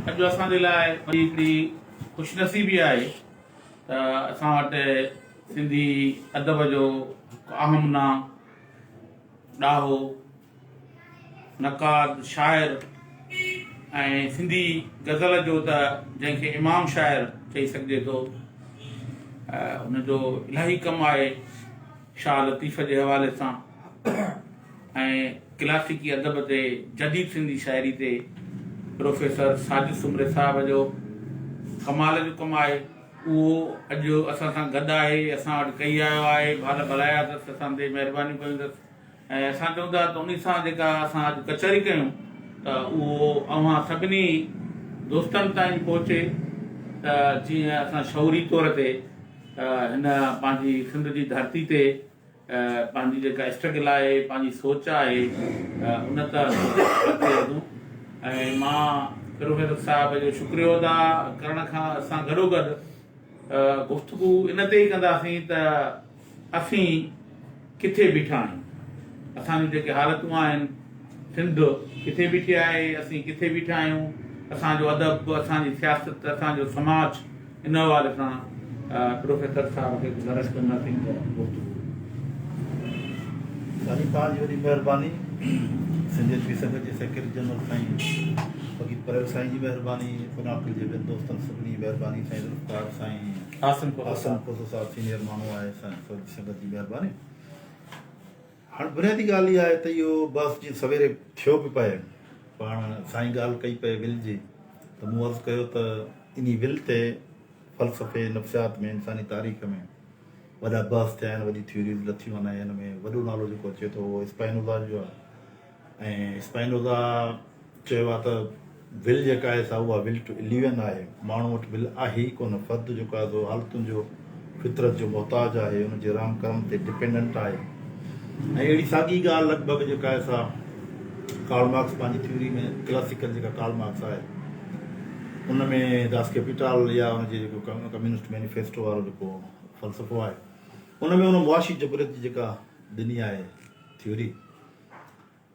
اڄ اسان جي لاء وڏي هڪڙي خوش نصيبي آهي ته اسان وٽ سنڌي ادب جو هڪ اهم نانء، ڏاهو، نقاد، شاعر ۽ سنڌي غزل جو ته جنهن کي امام شاعر چئي سگهجي ٿو، ان جو الاهي ڪم آهي شاهه لطيف جي حوالي سان ۽ ڪلاسيڪي ادب تي جديد سنڌي شاعري تي پروفيسر ساجد سومري صاحب جو ڪمال جو ڪم آهي. اهو اڄ اسان سان گڏ آهي، اسان وٽ ڪهي آيو آهي، ڀال ڀلايا اٿس، اسان تي مهربانيون ڪيون اٿس ۽ اسان چئون ٿا ته انهي سان جيڪا اسان اڄ ڪچهري ڪيون ته اهو اوهان سڀني دوستن تائين پهچي ته جيئن اسان شعوري طور تي هن پنهنجي سنڌ جي ڌرتي تي پنهنجي جيڪا اسٽرگل آهي پنهنجي سوچ آهي ان ته اڳتي وڌون ۽ مان پروفيسر صاحب جو شڪريو ادا ڪرڻ کان سان گڏو گڏ گفتگو ان تي ئي ڪنداسين ته اسين ڪٿي بيٺا آهيون اسان جون جيڪي حالتون آهن سنڌ ڪٿي بيٺي آهي اسين ڪٿي بيٺا آهيون اسان جو ادب اسان جي سياست اسان جو سماج ان حوالي سان پروفيسر صاحب کي گذارش ڪنداسين ته گفتگو. سائين توهان جي وڏي مهرباني سنڌ ادبي سنگت جي سيڪريٽري جنرل سائين فقير پريل سائين جي مهرباني فناقل جي ٻين دوستن سڀني جي مهرباني سائين ذوالفقار سائين عاصم کوسو صاحب سينيئر ماڻهو آهي سائين سنگت جي مهرباني. هاڻ بنيادي ڳالهه اها آهي ته اهو بحث جيئن سويري ٿيو به پئي، پاڻ سائين ڳالهه ڪئي پئي ول جي ته مون عرض ڪيو ته انهي ول تي فلسفي، نفسيات ۾ انساني تاريخ ۾ وڏا بحث ٿيا آهن، وڏي ٿيوريز لٿيون آهن ۽ ان ۾ وڏو نالو جيڪو اچي ٿو اهو اسپائنوزا جو آهي ۽ اسپائنوزا چيو آهي ته ول جيڪا آهي سا اها ول ٽو اليون آهي، ماڻهو وٽ ول آهي ئي ڪونه، فرد جيڪو آهي سو حالتن جو، فطرت جو محتاج آهي، ان جي رحم ڪرم تي ڊپينڊنٽ آهي ۽ اهڙي ساڳي ڳالهه لڳ ڀڳ جيڪا آهي سا ڪارل مارڪس پنهنجي ٿيوري ۾ ڪلاسيڪل جيڪا ڪارل مارڪس آهي ان ۾ داس ڪيپيٽال يا ان جي جيڪو ڪميونسٽ مينيفيسٽو وارو جيڪو فلسفو آهي ان ۾ ان معاشي جبريت جي جيڪا ڏني آهي ٿيوري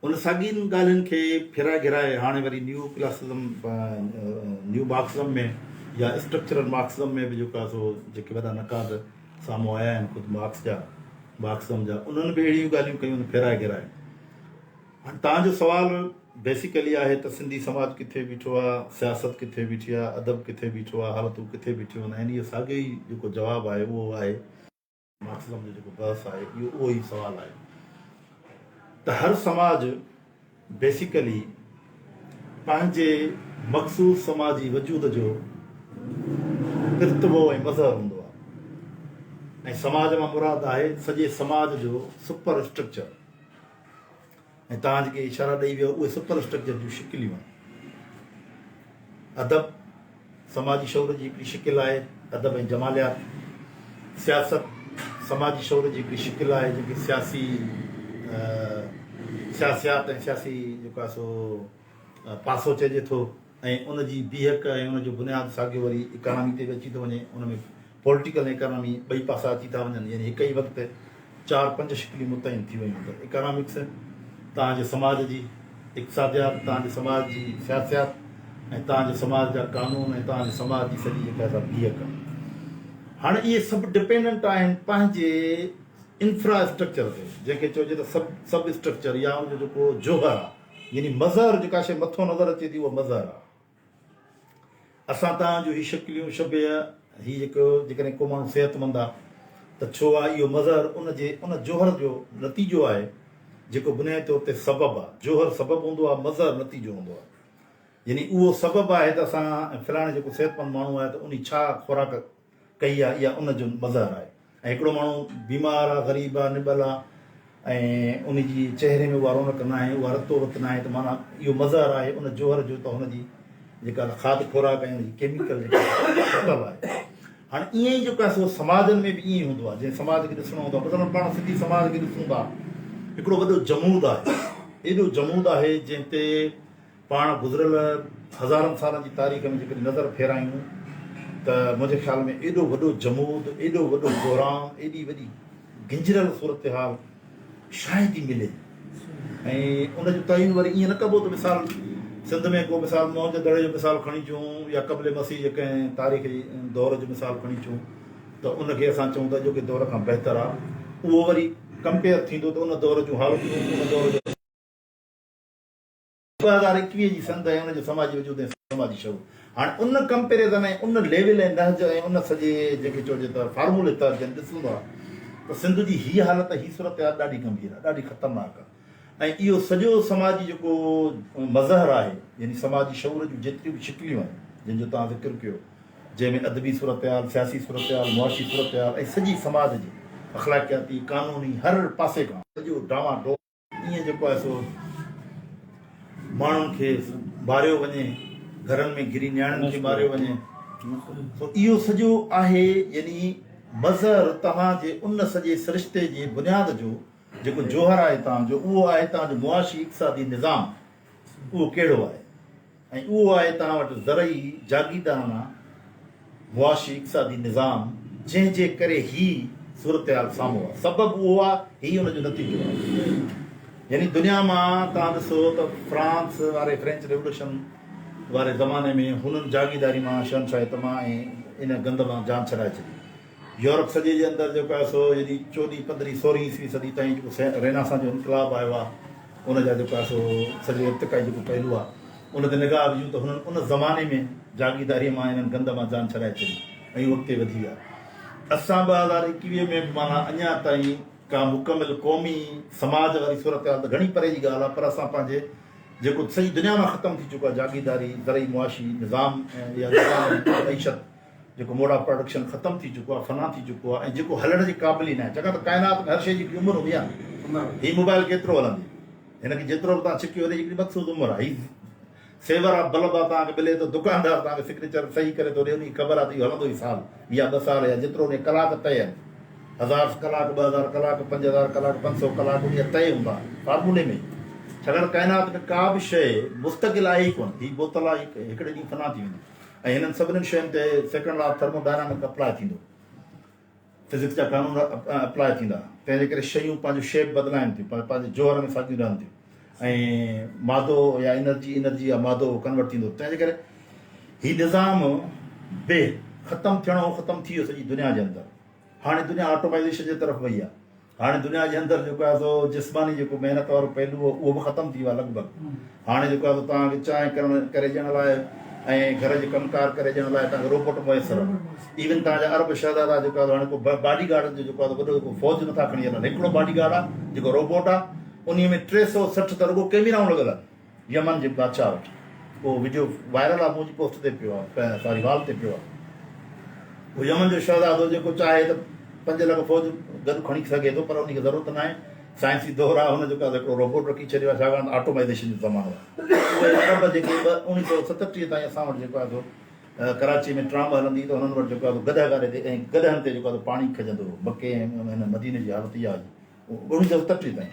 ان ساڳين ڳالهين کي ڦيرائي گهيرائي هاڻي وري نيو ڪلاسزم، نيو مارڪسزم ۾ يا اسٽرڪچرل مارڪسزم ۾ به جيڪو آهي سو جيڪي وڏا نقاد سامهون آيا آهن خود مارڪس جا، مارڪسزم جا، انهن به اهڙيون ڳالهيون ڪيون آهن ڦيرائي گهيرائي. هاڻي توهان جو سوال بيسيڪلي آهي ته سنڌي سماج ڪٿي بيٺو آهي، سياست ڪٿي بيٺي آهي، ادب ڪٿي بيٺو آهي، حالتون ڪٿي بيٺيون آهن ۽ اهو ساڳيو ئي جيڪو جواب آهي اهو آهي. مارڪسزم جو جيڪو بحث آهي اهو اهو ئي سوال آهي ته هر سماج بيسيڪلي پنهنجي مخصوص سماجي وجود جو پرتوو ۽ مظهر هوندو آهي ۽ سماج مان مراد آهي سڄي سماج جو سپر اسٽرڪچر ۽ توهان جيڪي اشارا ڏئي ويو اهي سپر اسٽرڪچر جون شڪليون آهن. ادب سماجي شعور جي هڪڙي شڪل آهي، ادب ۽ جماليات. سياست سماجي شعور جي هڪڙي شڪل آهي جنهن کي سياسي سياسيات ۽ سياسي جيڪو آهي سو پاسو چئجي ٿو. ۽ ان جي بيهڪ ۽ ان جو بنياد ساڳيو وري اڪانامي تي به اچي ٿو وڃي، ان ۾ پوليٽيڪل ۽ اڪانامي ٻئي پاسا اچي ٿا وڃن، يعني هڪ ئي وقت چار پنج شڪليون متعين ٿي ويون ته اڪانامڪس توهان جي سماج جي اقتصاديات، توهان جي سماج جي سياسيات ۽ توهان جي سماج جا قانون ۽ توهان جي سماج جي سڄي جيڪا سا بيهڪ. هاڻي اهي سڀ ڊپينڊنٽ آهن پنهنجي انفرا اسٽرڪچر تي، جنهن کي چئجي ته سب سب اسٽرڪچر يا ان جو جيڪو جوهر آهي. يعني مظهر جيڪا شيء مٿو نظر اچي ٿي اها مظهر آهي. اسان توهان جون هي شڪليون شبيهه هي جيڪو جيڪڏهن ڪو ماڻهو صحتمند آهي ته ڇو آهي اهو مظهر ان جي ان جوهر جو نتيجو آهي جيڪو بنيادي طور تي سبب آهي. جوهر سبب هوندو آهي مظهر نتيجو هوندو آهي. يعني اهو سبب آهي ته اسان فلاڻي جيڪو صحتمند ماڻهو آهي ته انهي ڇا خوراڪ ڪئي آ اها ان جو مظهر آهي ۽ هڪڙو ماڻهو بيمار آ غريب آ نٻل آ ۽ ان جي چهري ۾ اها رونق ناهي اها رتو رت ناهي ته معنيٰ اهو مظهر آهي ان جوهر جو ته هن جي جيڪا کاڌ خوراڪ ۽ ان جي ڪيميڪل جيڪا ٽٽل آهي. هاڻي ائين ئي جيڪو آهي سو سماجن ۾ به ائين ئي هوندو آهي جنهن سماج کي ڏسڻو هوندو آهي مثلاً پاڻ سنڌي سماج کي ڏسون ٿا هڪڙو وڏو جمود آهي ايڏو جمود آهي جنهن تي پاڻ گذريل هزارن سالن جي تاريخ ۾ جيڪڏهن نظر ڦيرايون ته منهنجي خيال ۾ ايڏو وڏو جمود، ايڏو وڏو بحران، ايڏي وڏي گنجريل صورتحال شايد ئي ملي ۽ ان جو تعين وري ائين نه ڪبو ته مثال سنڌ ۾ ڪو مثال موهن جي دڙي جو مثال کڻي چئون يا قبل مسيح جي ڪنهن تاريخ جي دور جو مثال کڻي چئون ته ان کي اسان چئون ته اڄوڪي دور کان بهتر آ اهو وري ڪمپيئر ٿيندو ته ان دور جون حالتون ان دور جو 2021 جي سنڌ ۽ ان جو سماجي وجود ۽ سماجي شعور هاڻي ان ڪمپيريزن ۽ ان ليول ۽ نهج ۽ ان سڄي جنهن کي چئجي ته فارمولي تحت جڏهن ڏسون ٿا ته سنڌ جي هي حالت هي صورتحال ڏاڍي گنڀير آ ڏاڍي خطرناڪ آ. ۽ اهو سڄو سماجي جيڪو مظهر آهي يعني سماجي شعور جون جيتريون به شڪليون آهن جن جو توهان ذڪر ڪيو جنهن ۾ ادبي صورتحال، سياسي صورتحال، معاشي صورتحال ۽ سڄي سماج جي اخلاقياتي، قانوني هر پاسي کان سڄو ڊانوان ڊول ائين جيڪو آهي سو ماڻهن کي ماريو وڃي، گهرن ۾ گهري نياڻين کي ماريو وڃي سو اهو سڄو آهي يعني مظهر توهان جي ان سڄي سرشتي جي بنياد جو جيڪو جوهر آهي توهان جو اهو آهي توهان جو معاشي اقتصادي نظام اهو ڪهڙو آهي ۽ اهو آهي توهان وٽ زرعي جاگيرداراڻا معاشي اقتصادي نظام جنهن جي ڪري هي صورتحال سامهون آهي سبب اهو آهي هي ان جو نتيجو آهي يعني دنيا مان توهان ڏسو ته فرانس واري فرينچ ريولوشن واري زماني ۾ هنن جاگيرداري مان شهنشاهيت مان ۽ ان گند مان جان ڇڏائي ڇڏي. يورپ سڄي جي اندر جيڪو آهي سو يعني چوڏهين، پندرهين، سورهين عيسوي صدي تائين جيڪو ريناسان جو انقلاب آيو آهي ان جا جيڪو آهي سو سڄو ارتقائي جيڪو پهلو آهي ان تي نگاهه وجهون ته هنن ان زماني ۾ جاگيرداريء مان انهن گند مان جان ڇڏائي ڇڏي ۽ هو اڳتي وڌي ويا. اسان 2021 ۾ به معنيٰ اڃا تائين ڪا مڪمل قومي سماج واري صورتحال ته گهڻي پري جي ڳالهه آهي پر اسان پنهنجي جيڪو سڄي دنيا مان ختم ٿي چڪو آهي جاگيرداري زرعي معاشي نظام يا نظام معيشت جيڪو موڊ آف پراڊڪشن ختم ٿي چڪو آهي، فنا ٿي چڪو آهي ۽ جيڪو هلڻ جي قابل ئي ناهي، ڇاڪاڻ ته ڪائنات ۾ هر شيء جي هڪڙي عمر هوندي آهي. هي موبائل ڪيترو هلندي؟ هن کي جيترو به توهان ڇڪيو هن جي هڪڙي مخصوص عمر آهي. هي سيور آهي، بلب آهي، توهان کي ملي ٿو، دڪاندار توهان کي سگنيچر صحيح ڪري ٿو ڏي، ان کي خبر آهي ته اهو هلندو ئي سال يا ٻه سال يا جيترو ان جا ڪلاڪ طئي آهن. هزار ڪلاڪ، 2000 ڪلاڪ، 5000 ڪلاڪ، 500 ڪلاڪ ان جا طئي هوندا آهن فارمولي ۾ ئي. ڇاڪاڻ ته ڪائنات ۾ ڪا به شيء مستقل آهي ئي ڪونه. هي بوتل آهي، هڪڙي ڏينهن فنا ٿي ويندي. ۽ هنن سڀني شين تي second law of thermodynamic apply ٿيندو، فزڪس جا قانون اپلاء ٿيندا، تنهن جي ڪري شيون پنهنجو شيپ بدلائن ٿيون پر پنهنجي جوهر ۾ ساڳيون رهن ٿيون ۽ مادو يا انرجي انرجي يا مادو ڪنورٽ ٿيندو، تنهن جي ڪري هي نظام به ختم ٿيڻو هو ختم ٿي ويو سڄي دنيا جي اندر. هاڻي دنيا آٽومائيزيشن جي طرف وئي آهي. هاڻي دنيا جي اندر جيڪو آهي سو جسماني جيڪو محنت وارو پهلو هو اهو به ختم ٿي ويو آهي لڳ ڀڳ. هاڻي جيڪو آهي سو توهان کي چانهه ڪرڻ ڪري ڏيڻ لاء ۽ گهر جي ڪم ڪار ڪري ڏيڻ لاء توهان کي روبوٽ ميسر آهن. ايون توهان جا عرب شهزادا جيڪو آهي سو هاڻي ڪو باڊي گارڊن جو جيڪو آهي سو وڏو ڪو فوج نٿا کڻي هلن. هڪڙو باڊي گارڊ آهي جيڪو روبوٽ آهي انهي ۾ 360 ته رڳو ڪيميرائون لڳل آهن. يمن جي بادشاهه وٽ اهو وڊيو وائرل آهي منهنجي پوسٽ تي پيو آهي ساري وال تي پيو آهي اهو يمن جو شهزادو جيڪو چاهي ته 5 لک فوج گڏ کڻي سگهي ٿو پر ان کي ضرورت ناهي سائنسي دور آهي هن جيڪو هڪڙو روبوٽ رکي ڇڏيو آهي ڇاڪاڻ ته آٽومائزيشن جو زمانو آهي اهي عرب جيڪي 1937 تائين اسان وٽ جيڪو آهي سو ڪراچي ۾ ٽرام هلندي ته هنن وٽ جيڪو آهي گڏهه گاڏي تي ۽ گڏهن تي جيڪو آهي پاڻي کڄندو هو مڪي ۽ هن مديني جي حالت اها هئي 1937 تائين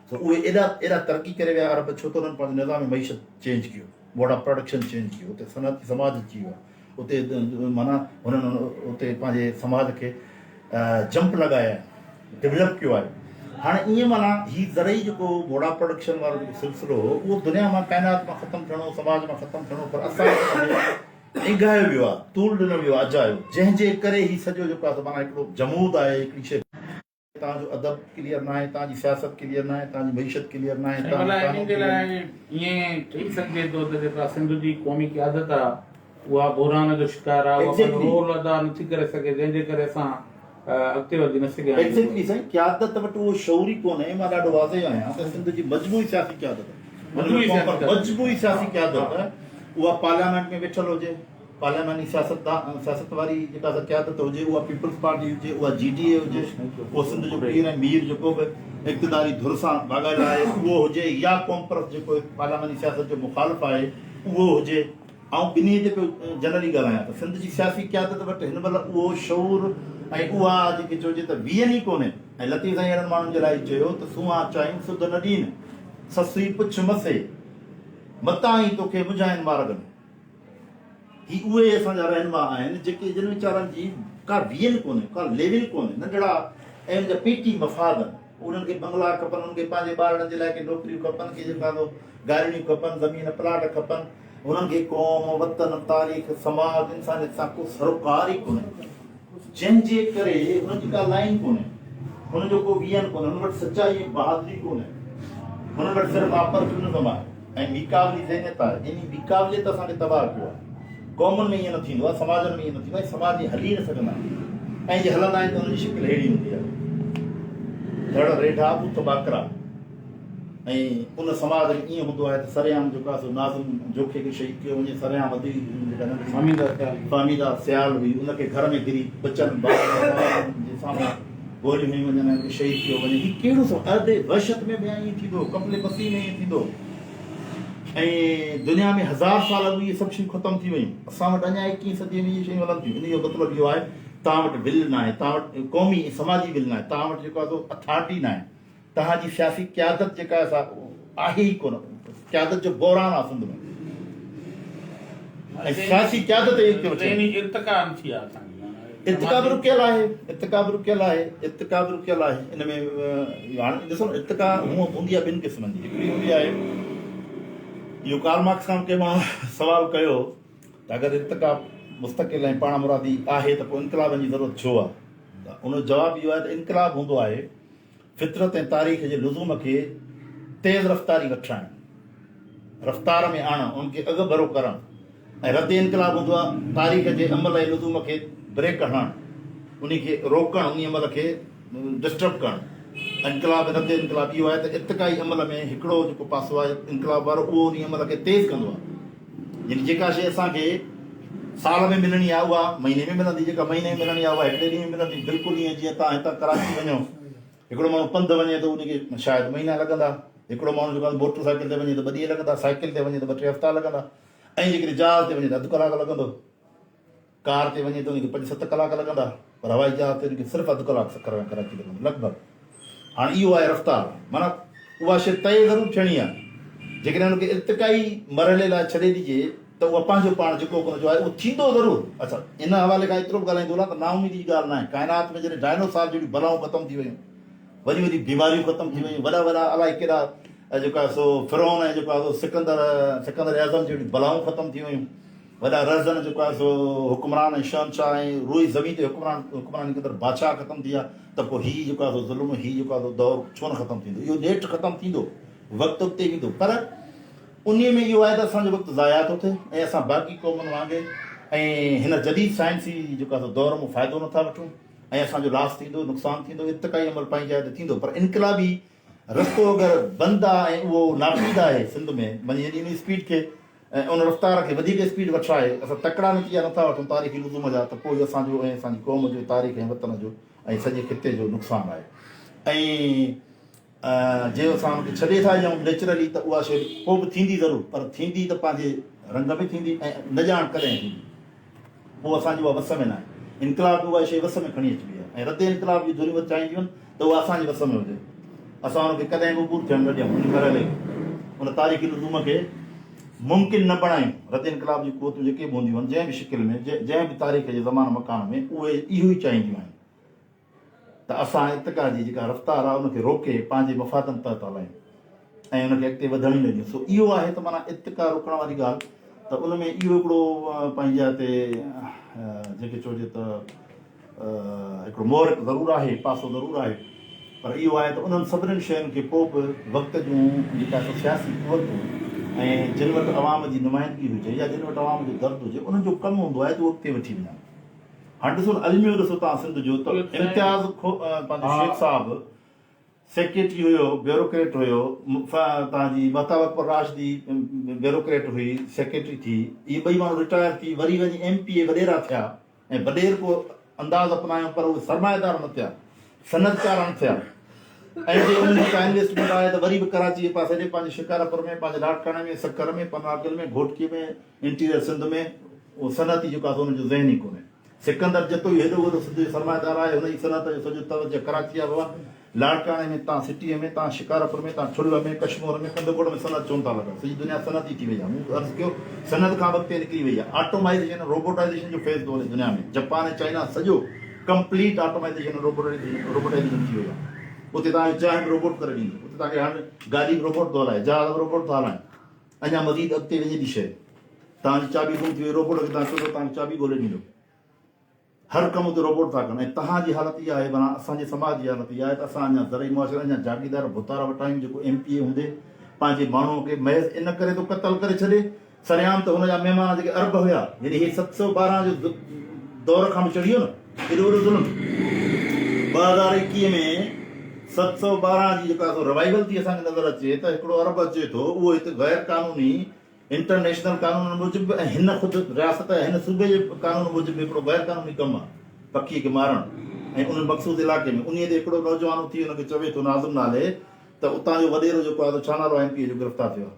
سو اهي ايڏا ايڏا ترقي ڪري ويا عرب ڇو ته انهن پنهنجو نظام معيشت چينج ڪيو موڊ آف پراڊڪشن چينج ڪيو اتي صنعتي سماج اچي ويو اتي معنيٰ هنن اتي پنهنجي سماج کي جمپ لڳايا ڊولپ ڪيو آهي هاڻي ائين معنيٰ هي زرعي جيڪو موڊ آف پراڊڪشن وارو جيڪو سلسلو هو اهو دنيا مان ڪائنات مان ختم ٿيڻو سماج مان ختم ٿيڻو پر اسان اينگهايو ويو آهي طول ڏنو ويو آهي اجايو جنهن جي ڪري هي سڄو جيڪو آهي معنيٰ هڪڙو جمود آهي هڪڙي شيء توهان جو ادب ڪليئر ناهي، توهان جي سياست ڪليئر ناهي، توهان جي معيشت ڪليئر ناهي، سائين توهان جو ڀلا قانون انهي جي ڪليئر لاء ناهي. ائين چئي سگهجي ٿو ته جيڪا سنڌ جي قومي قيادت آ اها بحران جو شڪار آ اها پنهنجو Exactly. Role ادا نٿي ڪري سگهي جنهن جي ڪري اسان اڳتي وڌي نه سگهيا آهيون. Exactly سائين قيادت وٽ اهو شعور ئي ڪونهي مان ڏاڍو واضح آهيان ته سنڌ جي مجموعي سياسي قيادت مجموعي سياسي قيادت. مجموعي سياسي قيادت اها پارليامينٽ ۾ ويٺل هجي پارلياماني سياستدان سياست واري جيڪا سا قيادت هجي اها پيپلز پارٽي هجي اها جي ڊي اي هجي اهو سنڌ جو پير ۽ مير جيڪو به اقتداري ڌر سان واڳايل آهي اهو هجي يا قومپرست جيڪو پارلياماني سياست جو مخالف آهي اهو هجي آئون ٻنهي تي پيو جنرلي ڳالهايان ته سنڌ جي سياسي قيادت وٽ هن مهل اهو شعور ۽ اها جيڪي چئجي ته ويئن ئي ڪونهي ۽ لطيف سائين اهڙن ماڻهن جي لاء ئي چيو ته سونهان چاهين سڌ نه ڏين سسئي پڇ مسي متان ئي توکي مجهائين مارڳ ۾. هي اهي اسان جا رهنما آهن جيڪي جن ويچارن جي ڪا ويئن ڪونهي، ڪا ليول ڪونهي، ننڍڙا ۽ ان جا پيٽي مفاد آهن. انهن کي بنگلا کپن، انهن کي پنهنجي ٻارڙن جي لاء ڪي نوڪريون کپن، ڪي جيڪو آهي سو گارڙيون کپن، زمين پلاٽ کپن. انهن کي قوم، وطن، تاريخ، سماج، انسانيت سان ڪو سروڪار ئي ڪونهي. جنهن جي ڪري هنن جي ڪا لائين ڪونهي، هنن جو ڪو ويئن ڪونهي، هنن وٽ سچائي ۽ بهادري ڪونهي. هنن وٽ صرف آپرچونزم آهي ۽ ميڪاولي ذهنيت آهي. انهي ميڪاوليت اسان کي تباهه ڪيو آهي. قومن ۾ ائين نه ٿيندو آهي، سماجن ۾ ائين نه ٿيندو آهي، سماج ائين هلي نه سگهندا آهن ۽ جي هلندا آهن ته انهن جي شڪل اهڙي هوندي آهي، ڌڙ ريڍا ٻوٿ ٻاڪرا. ۽ ان سماج ۾ ائين هوندو آهي ته سرعام جيڪو آهي سو ناظم جوکي کي شهيد ڪيو وڃي، سرعام وڌي جيڪا ننڍي فهميده سيال هئي ان کي گهر ۾ گهري ٻچن ٻارن جي سامهون گوليون هنيون وڃن ۽ ان کي شهيد ڪيو وڃي. هي ڪهڙو سماج؟ عهد وحشت ۾ به ائين ٿيندو هو، قبل مسيح ۾ ائين ٿيندو هو. ۽ دنيا ۾ هزار سال اڳ اهي سڀ شيون ختم ٿي ويون. اسان وٽ اڃا ايڪيهين صديء ۾ اهي شيون هلن ٿيون. ان جو مطلب اهو آهي توهان وٽ ول ناهي، توهان وٽ قومي ۽ سماجي ول ناهي، توهان وٽ جيڪو آهي سو اٿارٽي ناهي، توهان جي سياسي قيادت جيڪا آهي سا آهي ئي ڪونه. قيادت جو بحران آهي سنڌ ۾ ۽ سياسي قيادت ئي اڳتي وٺي ذهني ارتقا نه ٿي آهي اسان جي. ارتقا به رڪيل آهي، ارتقا به رڪيل آهي، ارتقا به رڪيل آهي. ان ۾ هاڻي ڏسو نه ارتقا هونء هوندي آهي ٻن قسمن جي. هڪڙي هوندي آهي اهو ڪارل مارڪس کان ڪنهن ماڻهو سوال ڪيو ته اگر ارتقا مستقل ۽ پاڻ مرادي آهي ته پوء انقلابن جي ضرورت ڇو آهي؟ ته ان جو جواب اهو آهي ته انقلاب هوندو آهي فطرت ۽ تاريخ جي لزوم کي تيز رفتاري وٺرائڻ، رفتار ۾ آڻڻ، ان کي اڳڀرو ڪرڻ ۽ رد انقلاب هوندو آهي تاريخ جي عمل ۽ لزوم کي بريڪ هڻڻ، انهي کي روڪڻ، انهي عمل کي ڊسٽرب ڪرڻ. انقلاب ۽ رد انقلاب اهو آهي ته ارتقائي عمل ۾ هڪڙو جيڪو پاسو آهي انقلاب وارو اهو انهي عمل کي تيز ڪندو آهي. يعني جيڪا شيء اسان کي سال ۾ ملڻي آهي اها مهيني ۾ ملندي، جيڪا مهيني ۾ ملڻي آهي اها هڪڙي ڏينهن ۾ ملندي. بلڪل ائين جيئن توهان هتان ڪراچي وڃو، هڪڙو ماڻهو پنڌ وڃي ته ان کي شايد مهينا لڳندا، هڪڙو ماڻهو جيڪو موٽر سائيڪل تي وڃي ته ٻه ڏينهن لڳندا، سائيڪل تي وڃي ته ٻه ٽي هفتا لڳندا ۽ جيڪڏهن جهاز تي وڃي ته اڌ ڪلاڪ لڳندو. ڪار تي وڃي ته ان کي پنج ست ڪلاڪ لڳندا پر هوائي جهاز تي ان کي صرف اڌ ڪلاڪ سکر کان ڪراچي لڳندو لڳ ڀڳ. هاڻ اهو آهي رفتار معنيٰ اها شيء طئي ضرور ٿيڻي آهي. جيڪڏهن ان کي ارتقائي مرحلي لاء ڇڏي ڏجي ته اها پنهنجو پاڻ جيڪو به ان جو آهي اهو ٿيندو ضرور. اڇا ان حوالي کان ايترو به ڳالهائيندو هلان ته نااميدي جي ڳالهه ناهي. ڪائنات ۾ جڏهن ڊائنوسار جهڙيون بلائون ختم ٿي ويون، وڏيون وڏيون بيماريون ختم ٿي ويون، وڏا وڏا الائي ڪيڏا جيڪو آهي سو فرعون ۽ جيڪو آهي سو سڪندر سڪندر اعظم جهڙيون بلائون ختم ٿي ويون. وڏا رهزن جيڪو آهي سو حڪمران ۽ شهنشاهه ۽ روئي زمين تي حڪمران حڪمراني ڪندڙ بادشاهه ختم ٿي ويا ته پوء هي جيڪو آهي سو ظلم هي جيڪو آهي سو دور ڇو نه ختم ٿيندو اهو نيٺ ختم ٿيندو وقت اڳتي ويندو پر انهي ۾ اهو آهي ته اسان جو وقت ضايع ٿو ٿئي ۽ اسان باقي قومن وانگي ۽ هن جديد سائنسي جيڪو آهي سو دور مون فائدو نٿا وٺون ۽ اسان جو لاس ٿيندو نقصان ٿيندو ارتقائي عمل پنهنجي جاء تي ٿيندو پر انقلابي رستو اگر بند آهي ۽ اهو ناپيد آهي سنڌ ۾ معني يعني ان اسپيڊ کي ۽ ان رفتار کي وڌيڪ اسپيڊ وٺرائي اسان تڪڙا نتيجا نٿا وٺون تاريخي لزوم جا ته پوء اهو اسان جو ۽ اسان جي قوم جو تاريخ ۽ وطن جو ۽ سڄي خطي جو نقصان آهي ۽ جي اسان ان کي ڇڏي ٿا ڏيون نيچرلي ته اها شيء پوء به ٿيندي ضرور پر ٿيندي ته پنهنجي رنگ ۾ ٿيندي ۽ نه ڄاڻ ڪڏهن ٿيندي. پوء اسان جي اها وس ۾ ناهي. انقلاب به اها شيء وس ۾ کڻي اچبي آهي ۽ رد انقلاب جون ڌريون به چاهينديون آهن ته اها اسان جي وس ۾ هجي. اسان ان کي ڪڏهن به عبور ٿيڻ نه ڏيون، ان مرحلي کي، ان تاريخي لزوم کي ممڪن نه بڻايون. رد انقلاب جون قوتون جيڪي به هونديون آهن، جنهن به شڪل ۾، جنهن به تاريخ جي زمان مڪان ۾، اهي اهو ئي چاهينديون آهن. ته اسان ارتقا جي جيڪا رفتار آهي ان کي روڪي پنهنجي مفادن تحت هلايون ۽ ان کي اڳتي وڌڻ ئي نه ڏيون. سو اهو آهي ته معنيٰ ارتقا روڪڻ واري ڳالهه ته ان ۾ اهو هڪڙو پنهنجي جاء تي جنهن کي چئجي ته هڪڙو محرڪ ضرور آهي، پاسو ضرور آهي پر اهو آهي ته انهن سڀني شين کي پوء به وقت جون جيڪا سو سياسي قوتون ۽ جن وٽ عوام جي نمائندگي هجي يا جن وٽ عوام جو درد هجي انهن جو ڪم هوندو آهي ته اهو اڳتي وٺي وڃن. هاڻ ڏسو نه الميو ڏسو توهان سنڌ جو ته امتياز پنهنجو شيخ صاحب سيڪريٽري هيو بيوروڪريٽ هيو توهان جي مهتاب اڪبر راشدي بيوروڪريٽ هئي سيڪريٽري ٿي اهي ٻئي ماڻهو رٽائر ٿي وري وڃي ايم پي اي وڏيرا ٿيا ۽ وڏير ڪو انداز اپنايو پر اهي سرمائيدار نه ٿيا صنعتڪار نه ٿيا ۽ جي انهن جي ڪا انويسٽمينٽ آهي ته وري به ڪراچي جي پاسي ڏي پنهنجي شڪارپور ۾ پنهنجي لاڙڪاڻي ۾ سکر ۾ پناهگل ۾ گهوٽڪي ۾ انٽيريئر سنڌ ۾ اهو صنعتي جيڪو آهي سو ان جو ذهن ئي ڪونهي. سڪندر جتوئي هيڏو وڏو سنڌ جو سرمائيدار آهي، هن جي صنعت جو سڄو توجهه ڪراچي آهي بابا. لاڙڪاڻي ۾ تان سٽيء ۾ تان شڪارپور ۾ تان ٺل ۾ ڪشمور ۾ ڪنڌڪوٽ ۾ صنعت ڇو نٿا لڳن؟ سڄي دنيا صنعتي ٿي وئي آهي. مون عرض ڪيو صنعت کان به اڳتي نڪري وئي آهي. آٽومائيزيشن ۽ روبوٽائيزيشن جو فيز ٿو هلي دنيا ۾. جپان ۽ چائنا سڄو ڪمپليٽ آٽومائيزيشن ۽ روبوٽائيزيشن ٿي وئي آهي. اتي توهان کي چانهه به روبوٽ ڪري ڏيندو. اتي توهان کي هاڻ گاڏي به روبوٽ ٿو هلائي، جهاز به روبوٽ ٿا هلائين. اڃا مزيد اڳتي وڃي ٿي شيء. توهان جي چاٻي گم ٿي وئي، روبوٽ کي توهان چوندو توهان کي چاٻي ڳولي ڏيندو. هر ڪم اتي روبوٽ ٿا ڪن ۽ توهان جي حالت اها آهي معنيٰ اسان جي سماج جي حالت اها آهي ته اسان اڃا زرعي معاشري اڃا جاگيردار ڀوتار وٽ آهيون جيڪو ايم پي اي هوندي پنهنجي ماڻهوء کي محض ان ڪري ٿو قتل ڪري ڇڏي سرعام ته هن جا مهمان جيڪي عرب هيا يعني هي 712 جو دور کان به چڙهي ويو نه ايڏو وڏو ظلم 2021 ۾ 712 جي جيڪا سو روائيول ٿي اسان کي نظر اچي ته هڪڙو عرب اچي ٿو اهو هت غير قانوني انٽرنيشنل قانونن موجب به ۽ هن خود رياست يا هن صوبي جي قانون موجب به هڪڙو غير قانوني ڪم آهي پکيء کي مارڻ ۽ ان مخصوص علائقي ۾ انهيء تي هڪڙو نوجوان اٿي ان کي چوي ٿو ناظم نالي ته اتان جو وڏيرو جيڪو آهي سو ڇا نالو آهي ايم پي اي جو گرفتار ٿيو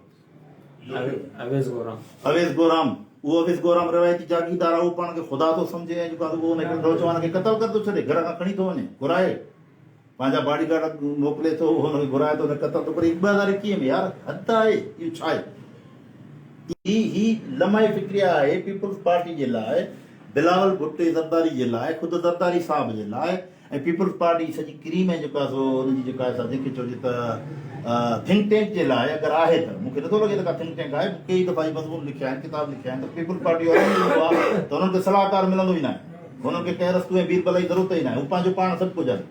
آهي اويس گورام. اويس گورام اهو اويس گورام روايتي جاگيردار آهي اهو پاڻ کي خدا ٿو سمجهي ۽ جيڪو آهي سو اهو ان هڪڙي نوجوان کي قتل ڪري ٿو ڇڏي گهر کان کڻي ٿو وڃي گهرائي پنهنجا باڊي گارڊ موڪلي ٿو هن کي گهرائي ٿو هن قتل ٿو ڪري 2021 ۾ يار حد آهي اهو ڇا آهي هي هي لمحه فڪريه آهي پيپلز پارٽي جي لاء بلاول ڀٽي زرداري جي لاء خود زرداري صاحب جي لاء ۽ پيپلز پارٽي جي سڄي ڪريم ۽ جيڪا سو ان جي جيڪا سا جنهن کي چئجي ته ٿنڪ ٽينڪ جي لاء اگر آهي ته مون کي نٿو لڳي ته ڪا ٿنڪ ٽينڪ آهي مون ڪيئي دفعا هي مضمون لکيا آهن ڪتاب لکيا آهن ته پيپلز پارٽي جو اصول هوندو آهي ته انهن کي صلاحڪار ملندو ئي ناهي هنن کي ڪنهن رستو ۽ بيربل جي ضرورت ئي ناهي. هو پنهنجو پاڻ سڀ ڪجهه آهن.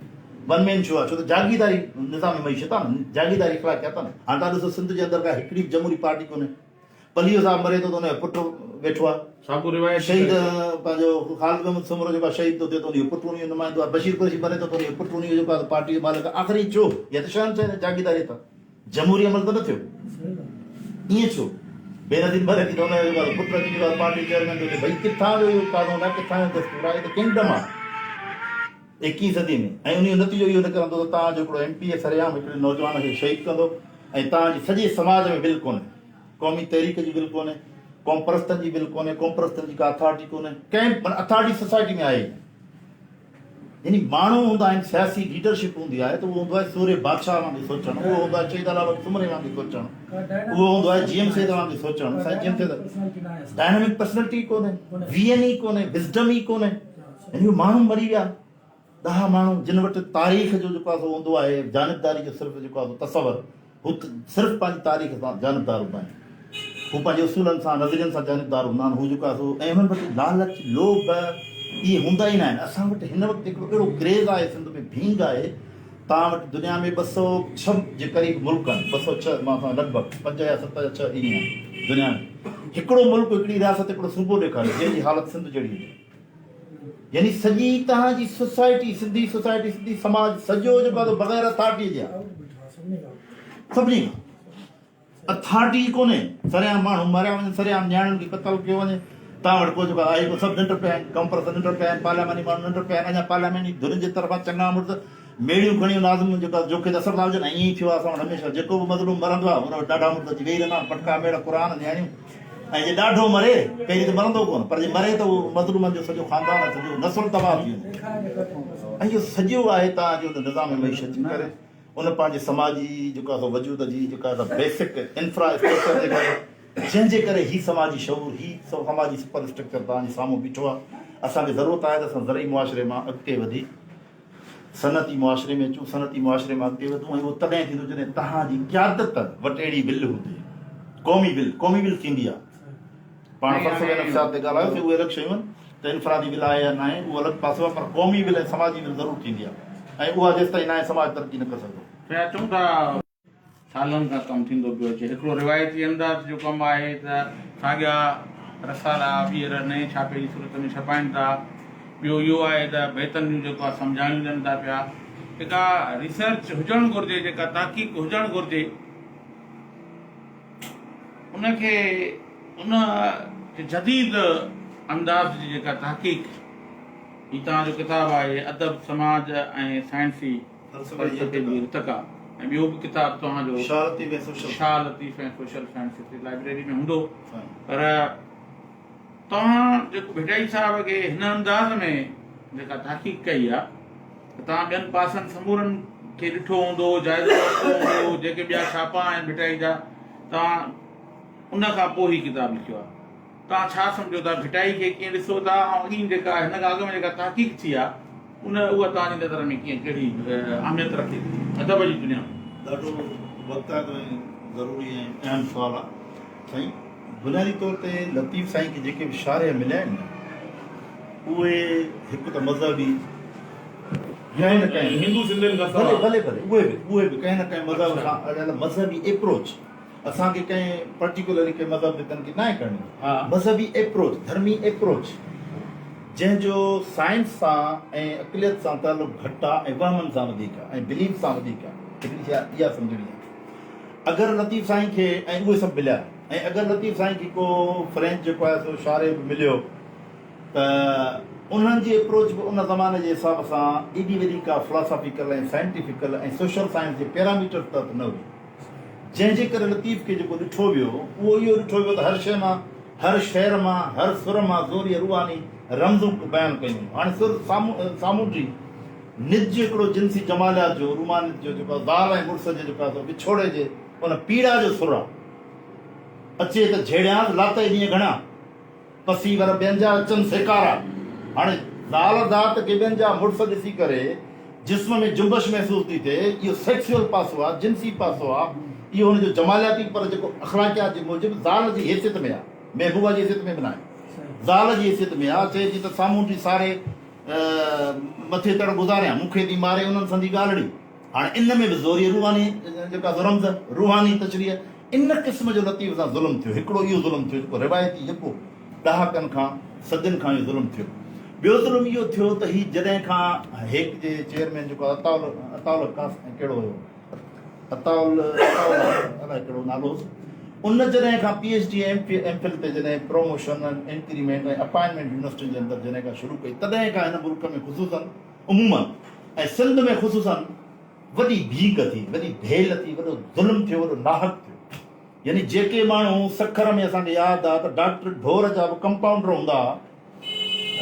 ون مين شو آهي. ڇو ته جاگيرداري نظام معيشت آهي نه، جاگيرداري اخلاقيات آهي نه. هاڻ توهان ڏسو سنڌ جي اندر ڪا هڪڙي به جمهوري پارٽي ڪونهي. پليجو صاحب مري ٿو ته ان جو پٽ ويٺو آهي. ساڳيو روايتي شهيد پنهنجو خالد محمود سومرو جيڪو آهي شهيد ٿو ٿئي ته ان جو پٽ ان جو نمائندو آهي. بشير قريشي مري ٿو ته ان جو پٽ ان جو جيڪو آهي پارٽي جو مالڪ آهي. آخر هي ڇو؟ اها ته شهنشاهي جاگيرداريت آهي. جمهوري عمل ته نه ٿيو. ائين ڇو؟ بينظير مري ٿي ته ان جو جيڪو آهي پٽ اچي جيڪو آهي پارٽي چيئرمين ٿو ٿئي. ڀئي ڪٿان جو اهو قانون آهي، ڪٿان جو دستور آهي، هي ته ڪنگڊم آهي ايڪيهين صدي ۾ ۽ انهي جو نتيجو اهو نڪرندو ته توهان جو هڪڙو ايم پي اي سرعام هڪڙي نوجوان کي شهيد ڪندو ۽ توهان جي سڄي سماج ۾ بل ڪونهي، قومي تحريڪ جي بل ڪونهي، قومپرستن جي بل ڪونهي، قومپرستن جي ڪا اٿارٽي ڪونهي، ڪنهن معنيٰ اٿارٽي سوسائٽي ۾ آهي ئي نه. يعني ماڻهو هوندا آهن سياسي ليڊرشپ هوندي آهي ته اهو هوندو آهي سورهيه بادشاهه وانگي سوچڻ اهو هوندو آهي شهيد الله بخش سومري وانگي سوچڻ اهو هوندو آهي جي ايم سيد وانگي سوچڻ سائين جي ايم سيد ڊائنامڪ پرسنالٽي ئي ڪونهي ويئن ئي ڪونهي وزڊم ئي ڪونهي يعني اهي ماڻهو مري ويا ڏاها ماڻهو جن وٽ تاريخ جو جيڪو آهي سو هوندو آهي جانبداري جو صرف جيڪو آهي سو تصور هو صرف پنهنجي تاريخ سان جانبدار هوندا آهن. هو پنهنجي اصولن سان، نظرين سان جانبدار هوندا آهن. هو جيڪو آهي سو ۽ انهن وٽ لالچ، لوڀ اهي هوندا ئي ناهن. اسان وٽ هن وقت هڪڙو اهڙو ڪريز آهي سنڌ ۾ ڀينگ آهي. توهان وٽ دنيا ۾ 206 جي قريب ملڪ آهن. 206 مان سان لڳ ڀڳ پنج يا ست يا ڇهه ائين آهن دنيا ۾. هڪڙو ملڪ، هڪڙي رياست، هڪڙو صوبو ڏيکاريو جنهن جي حالت سنڌ جهڙي هجي. يعني سڄي توهان جي سوسائٽي سنڌي سوسائٽي سنڌي سماج سڄو جيڪو آهي بغير اٿارٽي جي آهي سڀني کان اٿارٽي ئي ڪونهي سرعام ماڻهو ماريا وڃن سرعام نياڻين کي قتل ڪيو وڃي توهان وٽ ڪو جيڪو آهي ڪو سڀ ننڊ پيا آهن ڪمپرس ننڊ پيا آهن پارلياماني ماڻهو ننڊ پيا آهن اڃا پارلياماني ڌرين جي طرفان چڱا مڙس ميڙيون کڻي ناظم جيڪا جوکي تي اثر ٿا وجهن ۽ ائين ئي ٿيو آهي اسان وٽ هميشه جيڪو به مظلوم مرندو آهي ان وٽ ڏاڍا مڙس اچي ويهي رهندا آهن پٽڪا ميڙ قرآن نياڻيون ۽ جي ڏاڍو مري پهرين ته مرندو ڪونه پر جي مري ته اهو مظلومن جو سڄو خاندان ۽ سڄو نسل تباهه ٿي ويندو ۽ اهو سڄو آهي توهان جو ان نظام معيشت جي ڪري ان پنهنجي سماجي جيڪو آهي سو وجود جي جيڪا آهي سا بيسڪ انفرا اسٽرڪچر جي ڪري جنهن جي ڪري هي سماجي شعور هي سماجي سپر اسٽرڪچر توهان جي سامهون بيٺو آهي اسان کي ضرورت آهي ته اسان زرعي معاشري مان اڳتي وڌي صنعتي معاشري ۾ اچون، صنعتي معاشري مان اڳتي وڌون ۽ اهو تڏهن ٿيندو جڏهن توهان جي قيادت وٽ اهڙي ول هوندي، قومي ول، قومي ول ٿيندي آهي. پاڻ فلسفه نفسيات تي ڳالهايوسين، اهي الڳ شيون آهن ته انفرادي ول آهي يا ناهي، اهو الڳ پاسو آهي پر قومي ول ۽ سماجي ول ضرور ٿيندي آهي ۽ اها جيستائين ناهي سماج ترقي نه ڪري سگهندو. پيا چون ٿا. سالن کان ڪم ٿيندو پيو اچي. هڪڙو روايتي انداز جو ڪم آهي ته ساڳيا رسالا ٻيهر نئين ڇاپي جي صورت ۾ ڇپائين ٿا. ٻيو اهو آهي ته بيتن جون جيڪو آهي سمجهاڻيون ڏين ٿا پيا. جيڪا ريسرچ هجڻ گهرجي، جيڪا تحقيق هجڻ گهرجي، ان کي ان جديد انداز جي جيڪا تحقيق هي توهان جو ڪتاب آهي ادب، سماج ۽ سائنسي فلسفي جي ارتقا ۽ ٻيو به ڪتاب توهان جو Shah Latif ۽ social Shah Latif ۽ social science هتي لائبريري ۾ هوندو پر توهان جيڪو ڀٽائي صاحب کي هن انداز ۾ جيڪا تحقيق ڪئي آ ته توهان ٻين پاسن سمورن کي ڏٺو هوندو جائزو ورتو هوندو جيڪي ٻيا ڇاپا آهن ڀٽائي جا توهان ان کان پوء هي ڪتاب لکيو آ توهان ڇا سمجهو ٿا ڀٽائي کي ڪيئن ڏسو ٿا ۽ اڳين جيڪا هن کان اڳ ۾ جيڪا تحقيق ٿي آ ان اها توهان جي نظر ۾ ڪيئن ڪهڙي اهميت رکي ٿي؟ ادب جي دنيا ۾. ڏاڍو وقتائتو ۽ ضروري ۽ اهم سوال آ سائين. بنيادي طور تي لطيف سائين کي جيڪي به شارح مليا آهن نه اهي هڪ ته مذهبي ڪنهن نه ڪنهن هندو سنڌين کان سواء ڀلي ڀلي ڀلي اهي به اهي به ڪنهن نه ڪنهن مذهب سان اڙيل مذهبي ايپروچ اسان کي ڪنهن پرٽيڪولرلي ڪنهن مذهب تي تنقيد ناهي ڪرڻي مذهبي ايپروچ ڌرمي ايپروچ جنهن جو سائنس سان ۽ عقليت سان تعلق گهٽ آ ۽ وهمن سان وڌيڪ آ ۽ بليف سان وڌيڪ آ هڪڙي شيء اها سمجهڻي آ اگر لطيف سائين کي ۽ اهي سڀ مليا ۽ اگر لطيف سائين کي ڪو فرينچ جيڪو آهي سو شارح به مليو ته انهن جي اپروچ به ان زماني جي حساب سان ايڏي وڏي ڪا فلاسافيڪل ۽ سائنٽيفڪل ۽ سوشل سائنس جي پيراميٽر تحت نه هئي جنهن جي ڪري لطيف کي جيڪو ڏٺو ويو اهو اهو ڏٺو ويو ته هر شيء مان هر شعر مان هر سر مان زوريء روحاني رمزون بيان ڪيون ويون هاڻي سر سامونڊي نج هڪڙو جنسي جماليات جو رومانيت جو جيڪو آهي زال ۽ مڙس جي جيڪو آهي سو وڇوڙي جي ان پيڙا جو سر آهي. اچي ته جهيڙيانس لاتئي ڏينهن گهڻا، پسي ور ٻين جا اچن سيڪارا. هاڻي زال ذات کي ٻين جا مڙس ڏسي ڪري جسم ۾ جنبش محسوس ٿي ٿئي، اهو سيڪسوئل پاسو آهي، جنسي پاسو آهي، اهو هن جو جمالياتي پر جيڪو اخلاقيات جي موجب زال جي حيثيت ۾ آهي، محبوبه جي حيثيت ۾ به ناهي، زال جي حيثيت ۾ آهي، چئي ٿي ته سامونڊي ساري مٿي تڙ گذاريان، مون کي ٿي ماري انهن سندي ڳالهڙي. هاڻي ان ۾ به زوريء روحاني جيڪا سو رمز، روحاني تشريح، ان قسم جو لطيف سان ظلم ٿيو. هڪڙو اهو ظلم ٿيو جيڪو روايتي يڪو ڏهاڪن کان، صدين کان اهو ظلم ٿيو. ٻيو ظلم اهو ٿيو ته هي جڏهن کان هيڪ جي چيئرمين جيڪو عطاء الحق ڪهڙو هيو؟ عطاء الائي ڪهڙو نالو هوس ان جڏهن کان P H D ۽ M Phil تي جڏهن پروموشن ۽ انڪريمينٽ ۽ اپائنٽمينٽ يونيورسٽين جي اندر جڏهن کان شروع ڪئي تڏهن کان هن ملڪ ۾ خصوصا عموما ۽ سنڌ ۾ خصوصا وڏي ڀيڪ ٿي وڏي ڀيل ٿي وڏو ظلم ٿيو وڏو ناحق ٿيو يعني جيڪي ماڻهو سکر ۾ اسان کي ياد آ ته ڊاڪٽر ڍور جا به ڪمپائونڊر هوندا ها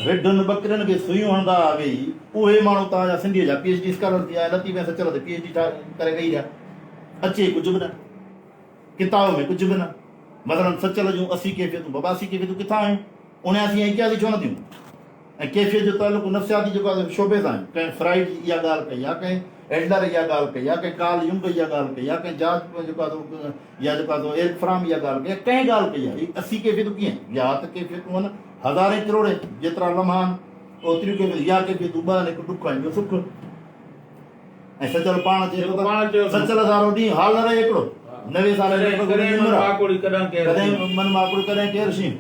رڍن ٻڪرين کي سوئيون هڻندا ها ويهي، اهي ماڻهو توهان جا سنڌيء جا پي ايڇ ڊي اسڪالر ٿي آيا، لطيف ۽ سچل تي پي ايڇ ڊي ڪري ويهي رهيا، اچي ڪجهه به نه، ڪتاب ۾ ڪجهه به نه، مثلاً سچل جون 80 ڪيفيتون، بابا 80 ڪيفيتون ڪٿان آيون؟ 79 ۽ 81 ڇو نه ٿيون؟ ۽ ڪيفيت جو تعلق نفسياتي جيڪو آهي شعبي سان آهي، ڪنهن فرائيڊ اها ڳالهه ڪئي آهي، ڪنهن ايڊلر اها ڳالهه ڪئي آهي، ڪنهن ڪارل يونگ اها ڳالهه ڪئي آهي، ڪنهن جارج جيڪو آهي سو يا جيڪو آهي سو ايرڪ فرام اها ڳالهه ڪئي آهي، ڪنهن ڳالهه ڪئي آهي؟ هي 80 ڪيفيتون ڪيئن؟ يا ته ڪيفيتون آهن هزارين ڪروڙين جيترا لمحا آهن اوتريون ڪيفيتون يا ڪيفيتون ٻه آهن هڪ ڏک ۽ ٻيو سک. ۽ سچل پاڻ چئي ٿو ته سچل سارو ڏينهن حال نه رهي هڪڙو 90 سال جي لڳ ڀڳ ان جي عمر آهي ڪڏهن من ماڪوڙي ڪڏهن ڪير شينهن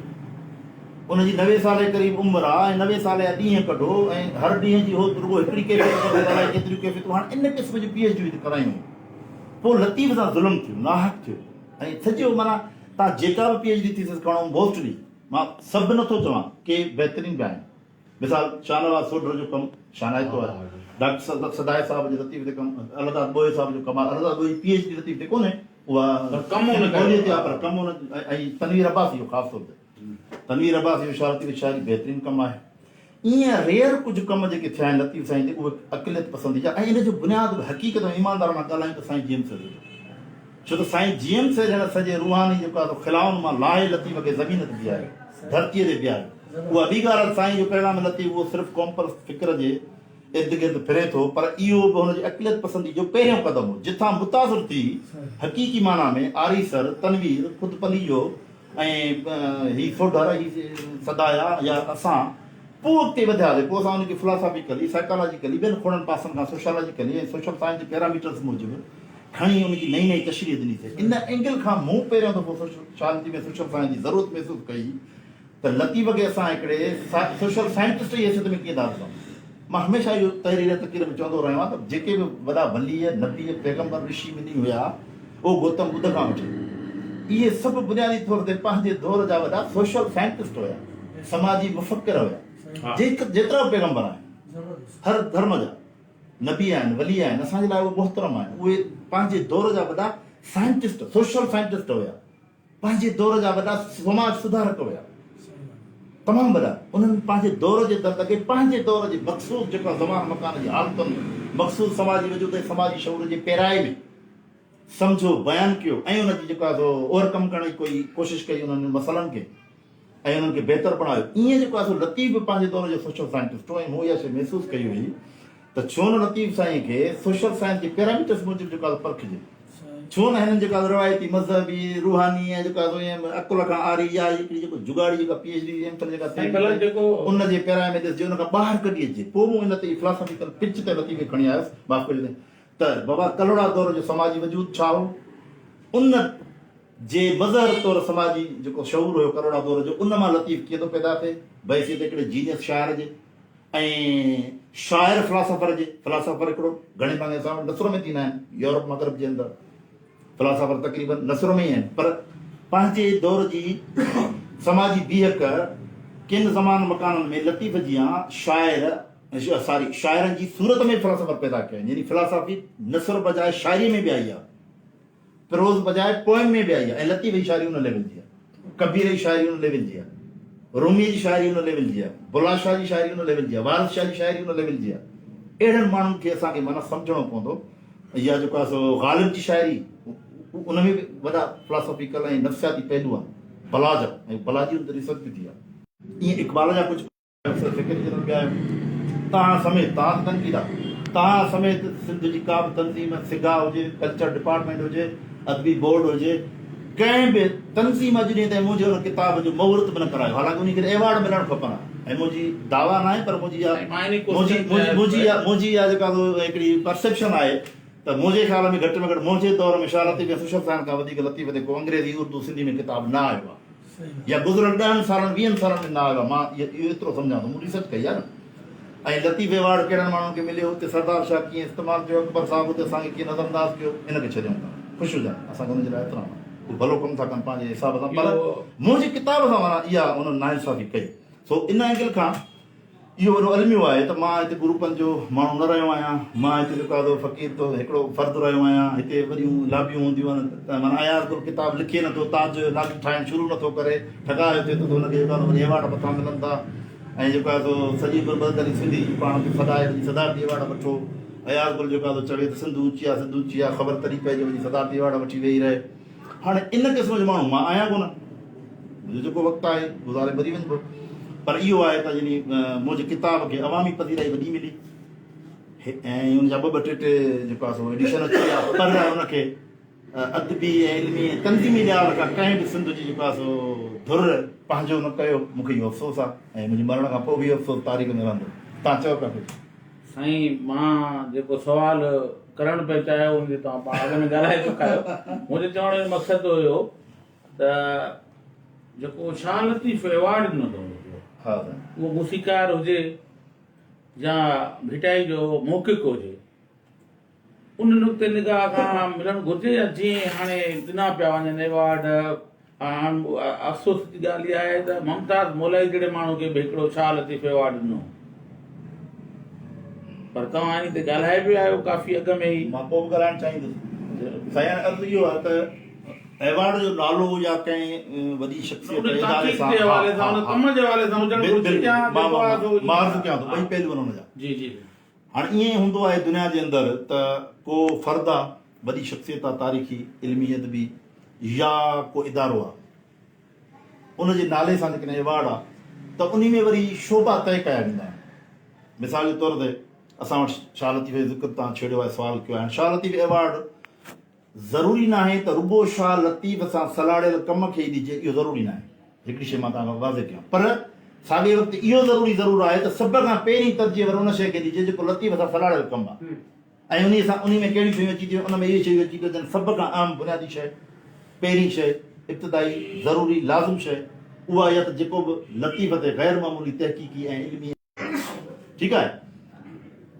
ان جي 90 سال جي قريب عمر آهي ۽ 90 سال جا ڏينهن ڪڍو ۽ هر ڏينهن جي هو رڳو هڪڙي ڪيفيت ڪڍي ته الائي ڪيتريون ڪيفيتون هاڻ ان قسم جون پي ايڇ ڊيون هتي ڪرايون ويون پوء لطيف سان ظلم ٿيو ناحق ٿيو ۽ سڄو معنيٰ تان جيڪا به پي ايڇ ڊي ٿيسز کڻو موسٽلي مان سڀ نٿو چوان ڪي بهترين به آهن مثال شاهنواز سوڍر جو ڪم شانائتو آهي ڊاڪٽر سدائي صاحب جو لطيف تي ڪم الهداد ٻوهيي صاحب جو ڪم آهي Allahdad Bohio P H D Latif تي ڪونهي اها ڪم ان ٻوليء تي آهي پر ڪم ان ۽ تنوير عباسي جو خاص طور تي تنوير عباسي جو شاهه لطيف جي شاعري بهترين ڪم آهي ايئن ريئر ڪجهه ڪم جيڪي ٿيا آهن لطيف سائين تي اهي عقليت پسندي جا ۽ ان جو بنياد به حقيقت ۾ ايماندارانه ڳالهايون ته سائين جي ايم سيد جو ڇو ته سائين جي ايم سيد هن سڄي روحاني جيڪو آهي سو خلائن مان لاهي لطيف کي زمين تي بيهاريو ڌرتيء تي بيهاريو اها ٻي ڳالهه آهي ته سائين جو پيغام لطيف اهو صرف قومپرست فڪر جي ارد گرد ڦري ٿو پر اهو به هن جي عقليت پسندي جو پهريون قدم هو جتان متاثر ٿي حقيقي معنيٰ ۾ آريسر، تنوير، خود پليجو ۽ هي سوڍر، هي سدايا يا اسان پوء اڳتي وڌياسين، پوء اسان ان کي فلاسافيڪلي، سائيڪالاجيڪلي، ٻين کوڙن پاسن کان سوشالاجيڪلي ۽ سوشل سائنس جي پيراميٽرز موجب کڻي ان جي نئين نئين تشريح ڏني سين. ان اينگل کان مون پهريون دفعو سوشالاجي ۾ سوشل سائنس جي ضرورت محسوس ڪئي ته لطيف کي اسان هڪڙي سوشل سائنٽسٽ جي حيثيت ۾ ڪيئن ٿا ڏسون. مان هميشه اهو تحرير ۽ تقرير ۾ چوندو رهيو آهيان ته جيڪي به وڏا ولي، نبي، پيغمبر، رشي مني هيا، اهو گوتم ٻڌ کان وٺي اهي سڀ بنيادي طور تي پنهنجي دور جا وڏا سوشل سائنٽسٽ هيا، سماجي مفڪر هيا. جيترا به پيغمبر آهن، هر ڌرم جا نبي آهن، ولي آهن، اسان جي لاء اهي محترم آهن. اهي پنهنجي دور جا وڏا سائنٽسٽ، سوشل سائنٽسٽ هيا. پنهنجي دور جا وڏا سماج سڌارڪ هيا. تمام وڏا. انهن پنهنجي دور جي درد کي پنهنجي دور جي مخصوص جيڪا زمان مڪان جي حالتن ۾ مخصوص سماجي وجود ۽ سماجي شعور جي پيرائي ۾ سمجهيو، بيان ڪيو ۽ ان جي جيڪو آهي سو اوور ڪم ڪرڻ جي ڪوئي ڪوشش ڪئي انهن مسئلن کي ۽ انهن کي بهتر بڻايو. ايئن جيڪو آهي سو لطيف به پنهنجي دور جو سوشل سائنٽسٽ هو ۽ مون اها شيء محسوس ڪئي هئي ته ڇو نه لطيف سائين کي سوشل سائنس جي پيراميٽرس موجب جيڪو آهي پرکجي. ڇو نه هنن جيڪا روايتي مذهبي، روحاني ۽ جيڪا سو ائين عقل کان عاري يا هڪڙي جيڪو جڳاڙي جيڪا P H D M Phil جيڪا ٿئي پئي ان جي پيرائي ۾ ڏسجي ان کان ٻاهر ڪڍي اچجي. پوء مون ان تي فلاسافيڪل پچ تي لطيف کي کڻي آيس، معاف ڪجو سائين، ته بابا ڪلهوڙا دور جو سماجي وجود ڇا هو؟ ان جي مظهر طور سماجي جيڪو شعور هيو ڪلهوڙا دور جو ان مان لطيف ڪيئن ٿو پيدا ٿئي بحيثيت هڪڙي جينيس شاعر جي. ۽ شاعر فلاسافر جي فلاسافر هڪڙو گهڻي ڀاڱي اسان وٽ نثر ۾ ٿيندا آهن يورپ مغرب جي اندر فلاسافر تقريبن نثر ۾ ئي آهن پر پنهنجي دور جي سماجي بيهڪ ڪن زمان مڪانن ۾ لطيف جيان شاعر ساري شاعرن جي صورت ۾ فلاسافر پيدا ڪيا آهن يعني فلاسافي نثر بجاء شاعري ۾ به آئي آهي پروز بجاء پوئم ۾ به آئي آهي ۽ لطيف جي شاعري ان ليول جي آهي، ڪبير جي شاعري ان ليول جي آهي، روميء جي شاعري ان ليول جي آهي، بلا شاهه جي شاعري ان ليول جي آهي، وارث شاهه جي شاعري ان ليول جي آهي. اهڙن ماڻهن کي اسان کي معنيٰ سمجهڻو پوندو يا جيڪو آهي سو غالب جي شاعري ان ۾ به وڏا فلاسافيڪل ۽ نفسياتي پهلو آهن بلا جا ۽ بلا جي ان تي ريسرچ به ٿي آهي. ايئن اقبال جا ڪجهه. سيڪريٽري جنرل به آهيو توهان سميت توهان تي تنقيد آهي توهان سميت سنڌ جي ڪا به تنظيم سگا هجي ڪلچر ڊپارٽمينٽ هجي ادبي بورڊ هجي ڪنهن به تنظيم اڄ ڏينهن تائين منهنجي ان ڪتاب جو مهورت به نه ڪرايو حالانڪه انهي کي ايوارڊ ملڻ کپن ها ۽ منهنجي دعويٰ ناهي پر منهنجي اها منهنجي منهنجي اها منهنجي اها جيڪا هڪڙي پرسيپشن آهي ته منهنجي خيال ۾ گهٽ ۾ گهٽ منهنجي دور ۾ شاهه لطيف ۽ سوشل سائنس کان وڌيڪ لطيف تي ڪو انگريزي اردو سنڌي ۾ ڪتاب نه آيو آهي. يا گذريل ڏهن سالن ويهن سالن ۾ نه آيو آهي مان اهو ايترو سمجهان ٿو مون ريسرچ ڪئي آهي نه ۽ لطيف ايوارڊ ڪهڙن ماڻهن کي مليو اتي سردار شاهه ڪيئن استعمال ڪيو اڪبر صاحب اتي اسان کي ڪيئن نظر انداز ڪيو ان کي ڇڏيون ٿا خوش هجن اسان کي ان جي لاء احترام آهي هو ڀلو ڪم ٿا ڪن پنهنجي حساب سان پر منهنجي ڪتاب سان معنيٰ اها انهن ناانصافي ڪئي سو ان اينگل کان اهو وڏو الميو آهي ته مان هتي گروپن جو ماڻهو نه رهيو آهيان، مان هتي جيڪو آهي سو فقير تو هڪڙو فرد رهيو آهيان، هتي وڏيون لابيون هونديون آهن ته معنيٰ اياز گل ڪتاب لکي نٿو، تاج جو لابي ٺاهڻ شروع نٿو ڪري، ٺڳاء ٿئي ٿو ته هن کي جيڪو آهي سو وري ايوارڊ مٿان ملن ٿا ۽ جيڪو آهي سو سڄي بربرگري سنڌي جي پاڻ کي سڏائي وڃي صدارتي ايوارڊ وٺو، اياز گل جيڪو آهي سو چوي ته سنڌ اوچي آهي سنڌ اوچي آهي خبر تڏهن پئي جو وڃي صدارتي ايوارڊ وٺي ويهي رهي. هاڻي ان قسم جو ماڻهو مان آهيان ڪونه، منهنجو جيڪو وقت آهي گذاري مري وڃبو، پر اهو آهي ته يعني منهنجي ڪتاب کي عوامي پذيرائي وڏي ملي ۽ ان جا ٻه ٻه ٽي ٽي جيڪو آهي سو ايڊيشن اچي ويا، پر ان کي ادبي ۽ علمي ۽ تنظيمي لحاظ کان ڪنهن به سنڌ جي جيڪو آهي سو ڌر پنهنجو نه ڪيو، مون کي اهو افسوس آهي ۽ منهنجي مرڻ کان پوء به اهو افسوس تاريخ ۾ رهندو. توهان چئو پيا ڪجهه. سائين مان جيڪو سوال ڪرڻ پئي چاهيو ان تي توهان پاڻ اڳ ۾ ڳالهائي چڪا آهيو. منهنجي چوڻ جو مقصد هيو ته جيڪو شاهه لطيف ايوارڊ ڏنو ٿو وڃي پيو اهو موسيقار هجي يا ڀٽائي جو محقق هجي ان نقطي نگاهه کان ملڻ گهرجي يا جيئن هاڻي ڏنا پيا وڃن ايوارڊ هاڻ افسوس جي ڳالهه اها آهي ته ممتاز مولائي جهڙي ماڻهو کي به هڪڙو شاهه لطيف ايوارڊ ڏنو پر توهان ان تي ڳالهائي به آهيو ڪافي اڳ ۾ ئي. مان پوء به ڳالهائڻ چاهيندس. سائين هاڻي عرض اهو آهي ته ايوارڊ جو نالو يا ڪنهن وڏي شخصيت يا اداري سان ها ها ڪم جي حوالي سان هجڻ گهرجي يا جيڪو آهي سو مان عرض ڪيان ٿو ٻئي پهلو آهن ان جا. جي جي. هاڻي ائين هوندو آهي دنيا جي اندر ته ڪو فرد آ، وڏي شخصيت آ تاريخي، علمي، ادبي يا ڪو ادارو آ ان جي نالي سان جيڪڏهن ايوارڊ آ ته انهي ۾ وري شعبا طئي ڪيا ويندا آهن. مثال جي طور تي اسان وٽ شاهه لطيف جو ذڪر توهان ڇيڙيو آهي سوال ڪيو آهي هاڻي شاهه لطيف ايوارڊ ضروري ناهي ته رڳو شاهه لطيف سان سلهاڙيل ڪم کي ئي ڏجي، اهو ضروري ناهي. هڪڙي شيء مان توهان کان واضح ڪيان. پر ساڳئي وقت اهو ضروري ضرور آهي ته سڀ کان پهرين ترجيح وري ان شيء کي ڏجي جيڪو لطيف سان سلهاڙيل ڪم آهي ۽ انهيء سان انهي ۾ ڪهڙيون شيون اچي ٿيون، ان ۾ اهي شيون اچي ٿيون اچن سڀ کان اهم بنيادي شيء، پهرين شيء، ابتدائي، ضروري، لازم شيء اها اها ته جيڪو به لطيف تي غير معمولي تحقيقي ۽ علمي ۽. ٺيڪ آهي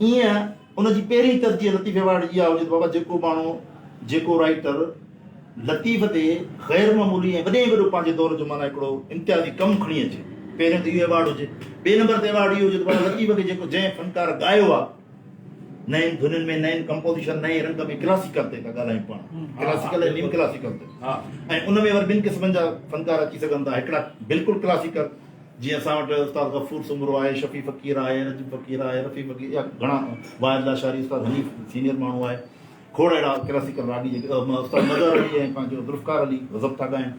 ايئن ان جي پهرين ترجيح لطيف ايوارڊ اها هجي ته بابا جيڪو ماڻهو جيڪو رائيٽر لطيف تي غير معمولي ۽ وڏي ۾ وڏو پنهنجي دور جو معنيٰ هڪڙو امتيازي ڪم کڻي اچي پهريون ته اهو ايوارڊ هجي ٻئي نمبر تي ايوارڊ اهو هجي ته بابا لطيف کي جيڪو جنهن فنڪار ڳايو آهي نئين ڌنين ۾ نئين ڪمپوزيشن نئين رنگ ۾ ڪلاسيڪل تي ٿا ڳالهايون پاڻ ڪلاسيڪل ۽ نيم ڪلاسيڪل تي ۽ ان ۾ وري ٻن قسمن جا فنڪار اچي سگهن ٿا هڪڙا بلڪل ڪلاسيڪل جيئن اسان وٽ استاد غفور سومرو آهي، شفيع فقير آهي، رجب فقير آهي، رفيع فقير يا گهڻا واحد لاشاري استاد حنيف سينيئر ماڻهو آهي، کوڙ اهڙا ڪلاسيڪل راڳي جيڪي استاد مظهر علي ۽ پنهنجو ذوالفقار علي غضب ٿا ڳائن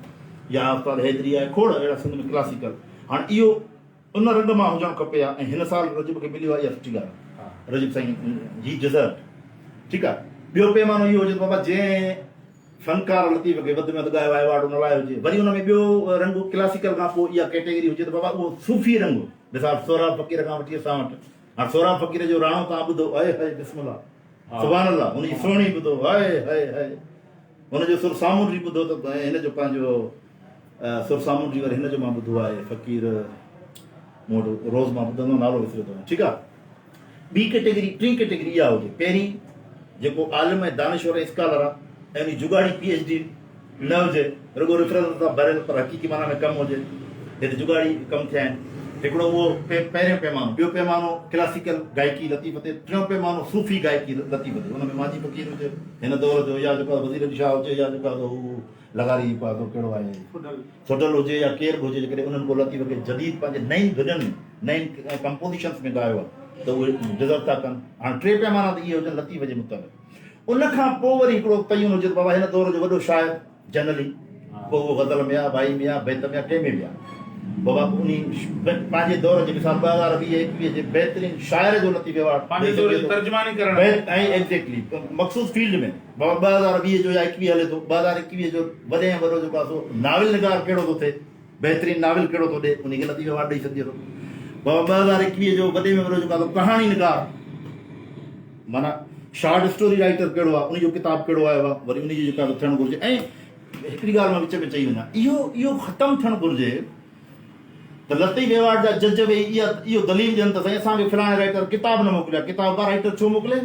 يا استاد حيدري آهي کوڙ اهڙا سنڌ ۾ ڪلاسيڪل هاڻ اهو ان رنگ مان هجڻ کپي ها ۽ هن سال رجب کي مليو آهي اها سٺي ڳالهه آهي. رجب سائين هي ڊزرو ٺيڪ آ. ٻيو پيمانو اهو هجي ته بابا جنهن فنڪار لطيف کي وڌ ۾ وڌ ڳايو آهي ايوارڊ ان لاء هجي. وري ان ۾ ٻيو رنگ ڪلاسيڪل کان پوء اها ڪيٽيگري هجي ته بابا اهو صوفي رنگ مثال سهراب فقير کان وٺي اسان وٽ هاڻ سهراب فقير جو راڻو توهان ٻڌو هاء هاء بسم الله سبحان الله هن جي سهڻي ٻڌو هاء هاء هاء هن جو سر سامونڊي ٻڌو ته هن جو پنهنجو سر سامونڊي وري هن جو مان ٻڌو آهي فقير مون وٽ روز مان ٻڌندو نالو وسري ٿو وڃي ٺيڪ آهي ٻي ڪيٽيگري ٽين ڪيٽيگري اها هجي پهرين جيڪو عالم ۽ دانشور ۽ اسڪالر آهي ۽ ان جي جڳاڙي پي ايڇ ڊي نه هجي رڳو ريفرنس سان ڀريل پر حقيقي معنيٰ ۾ ڪم هجي هتي جڳاڙي ڪم ٿيا آهن هڪڙو اهو پهريون پيمانو ٻيو پيمانو ڪلاسيڪل گائڪي لطيف تي ٽيون پيمانو صوفي گائڪي لطيف تي ان ۾ مانجهي فقير هجي هن دور جو يا جيڪو وزير علي شاهه هجي يا جيڪو هو لغاري جيڪو آهي سو ڪهڙو آهي سوڍل هجي يا ڪير به هجي جيڪڏهن انهن ڪو لطيف کي جديد پنهنجي نئين ڌنين ۾ نئين ڪمپوزيشنس ۾ ڳايو آهي ته اهي ڊزرو ٿا ڪن. هاڻ ٽي پيمانا ته اهي هجن لطيف جي متعلق. ان کان پوء وري هڪڙو تعين هجي ته بابا هن دور جو وڏو شاعر جنرلي پوء اهو غزل ۾ آهي، وائي ۾ آهي، بيت ۾ آهي، ڪنهن ۾ به آهي. بابا انهي پنهنجي دور جي مثال 2020 21 جي بهترين شاعر جو لطيف ايوارڊ پنهنجي دور جي ترجماني ڪرڻ ۽ ايگزيڪٽلي مخصوص فيلڊ ۾. بابا 2020 جو يا 21 هلي ٿو 2021 جو وڏي ۾ وڏو جيڪو آهي سو ناول نگار ڪهڙو ٿو ٿئي بهترين ناول ڪهڙو ٿو ڏئي انهي کي لطيف ايوارڊ ڏئي سگهجي ٿو بابا 2021 جو وڏي ۾ وڏو جيڪو آهي سو ڪهاڻي نگار معنيٰ شارٽ اسٽوري رائيٽر ڪهڙو آهي انهي جو ڪتاب ڪهڙو آيو آهي وري انهي جو جيڪو آهي ٿيڻ گهرجي ۽ هڪڙي ڳالهه مان وچ ۾ چئي وڃان اهو اهو ختم ٿيڻ گهرجي ته لطيف ايوارڊ جا جج ويهي اها اهو دليل ڏين ته سائين اسان کي فلاڻي رائيٽر ڪتاب نه موڪليو آهي ڪتاب با رائيٽر ڇو موڪلي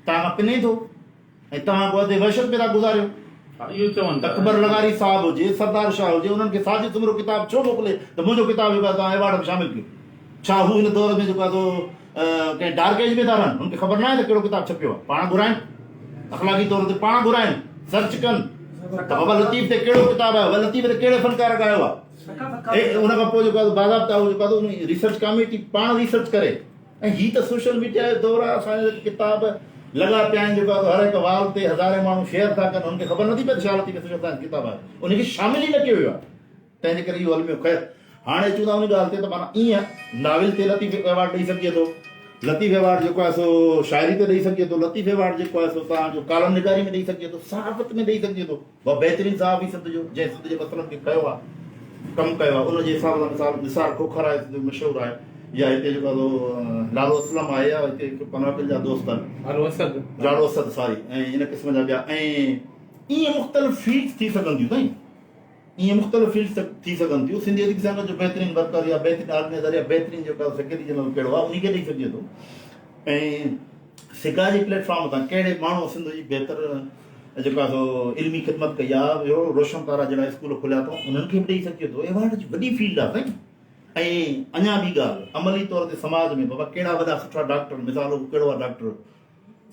توهان کان پني ٿو ۽ توهان ڪو اڌ وحشت ۾ ٿا گذاريو. اهو چون ٿا. اڪبر لغاري صاحب هجي، سردار شاهه هجي، انهن کي ساجد سومرو ڪتاب ڇو موڪلي ته منهنجو ڪتاب جيڪو آهي توهان ايوارڊ ۾ شامل ڪيو. ڇا هو هن دور ۾ جيڪو آهي سو ڪنهن ڊارڪ ايج ۾ ٿا رهن؟ هن کي خبر ناهي ته ڪهڙو ڪتاب ڇپيو آهي. پاڻ گهرائن. اخلاقي طور تي پاڻ گهرائن. سرچ ڪن ته بابا لطيف تي ڪهڙو ڪتاب آيو آهي، لطيف تي ڪهڙي فنڪار ڳايو آهي. ۽ ان کان پوء جيڪو آهي باضابطا هو جيڪو آهي سو ان ريسرچ ڪاميٽي پاڻ ريسرچ ڪري. ۽ هي ته سوشل ميڊيا جو دور آهي اسان جا ڪتاب لڳا پيا آهن جيڪو هر هڪ وال تي هزارين ماڻهو شيئر ٿا ڪن انهن کي خبر نٿي پئي ته شاهه لطيف سوشل سائنس ڪتاب آهي ان کي شامل ئي نه ڪيو ويو آهي تنهن جي ڪري اهو الميو خير هاڻي اچون ٿا ان ڳالهه تي ته معنيٰ ايئن ناول تي لطيف ايوارڊ ڏئي سگهجي ٿو لطيف ايوارڊ جيڪو آهي سو شاعري تي ڏئي سگهجي ٿو لطيف ايوارڊ جيڪو آهي سو توهان جو ڪالم نگاري ۾ ڏئي سگهجي ٿو صحافت ۾ ڏئي سگهجي ٿو هو بهترين صحافي سنڌ جو جنهن سنڌ جي مسئلن کي کنيو آهي ڪم ڪيو آهي ان جي حساب سان مثال نثار کوکر آهي سنڌ جو مشهور آهي يا هتي جيڪو آهي لالو اسلم آهي يا هتي پنوعاقل جا دوست آهن لالو اسد لالو اسد ساري ۽ ان قسم جا ٻيا ۽ ائين مختلف فيلڊز ٿي سگهن ٿيون سائين ائين مختلف فيلڊز ٿي سگهن ٿيون سنڌي ادبي سنگت جو بهترين ورڪر يا بهترين آرگنائزر يا بهترين جيڪو آهي سيڪريٽري جنرل ڪهڙو آهي ان کي ڏئي سگهجي ٿو ۽ سگا جي پليٽ فارم تان ڪهڙي ماڻهو سنڌ جي بهتر جيڪو آهي سو علمي خدمت ڪئي آهي اهو روشن تارا جهڙا اسڪول کوليا اٿئون انهن کي به ڏئي سگهجي ٿو ايوارڊ جي وڏي فيلڊ آهي سائين ۽ اڃا ٻي ڳالهه عملي طور تي سماج ۾ بابا ڪهڙا وڏا سٺا ڊاڪٽر مثال هو ڪهڙو آهي ڊاڪٽر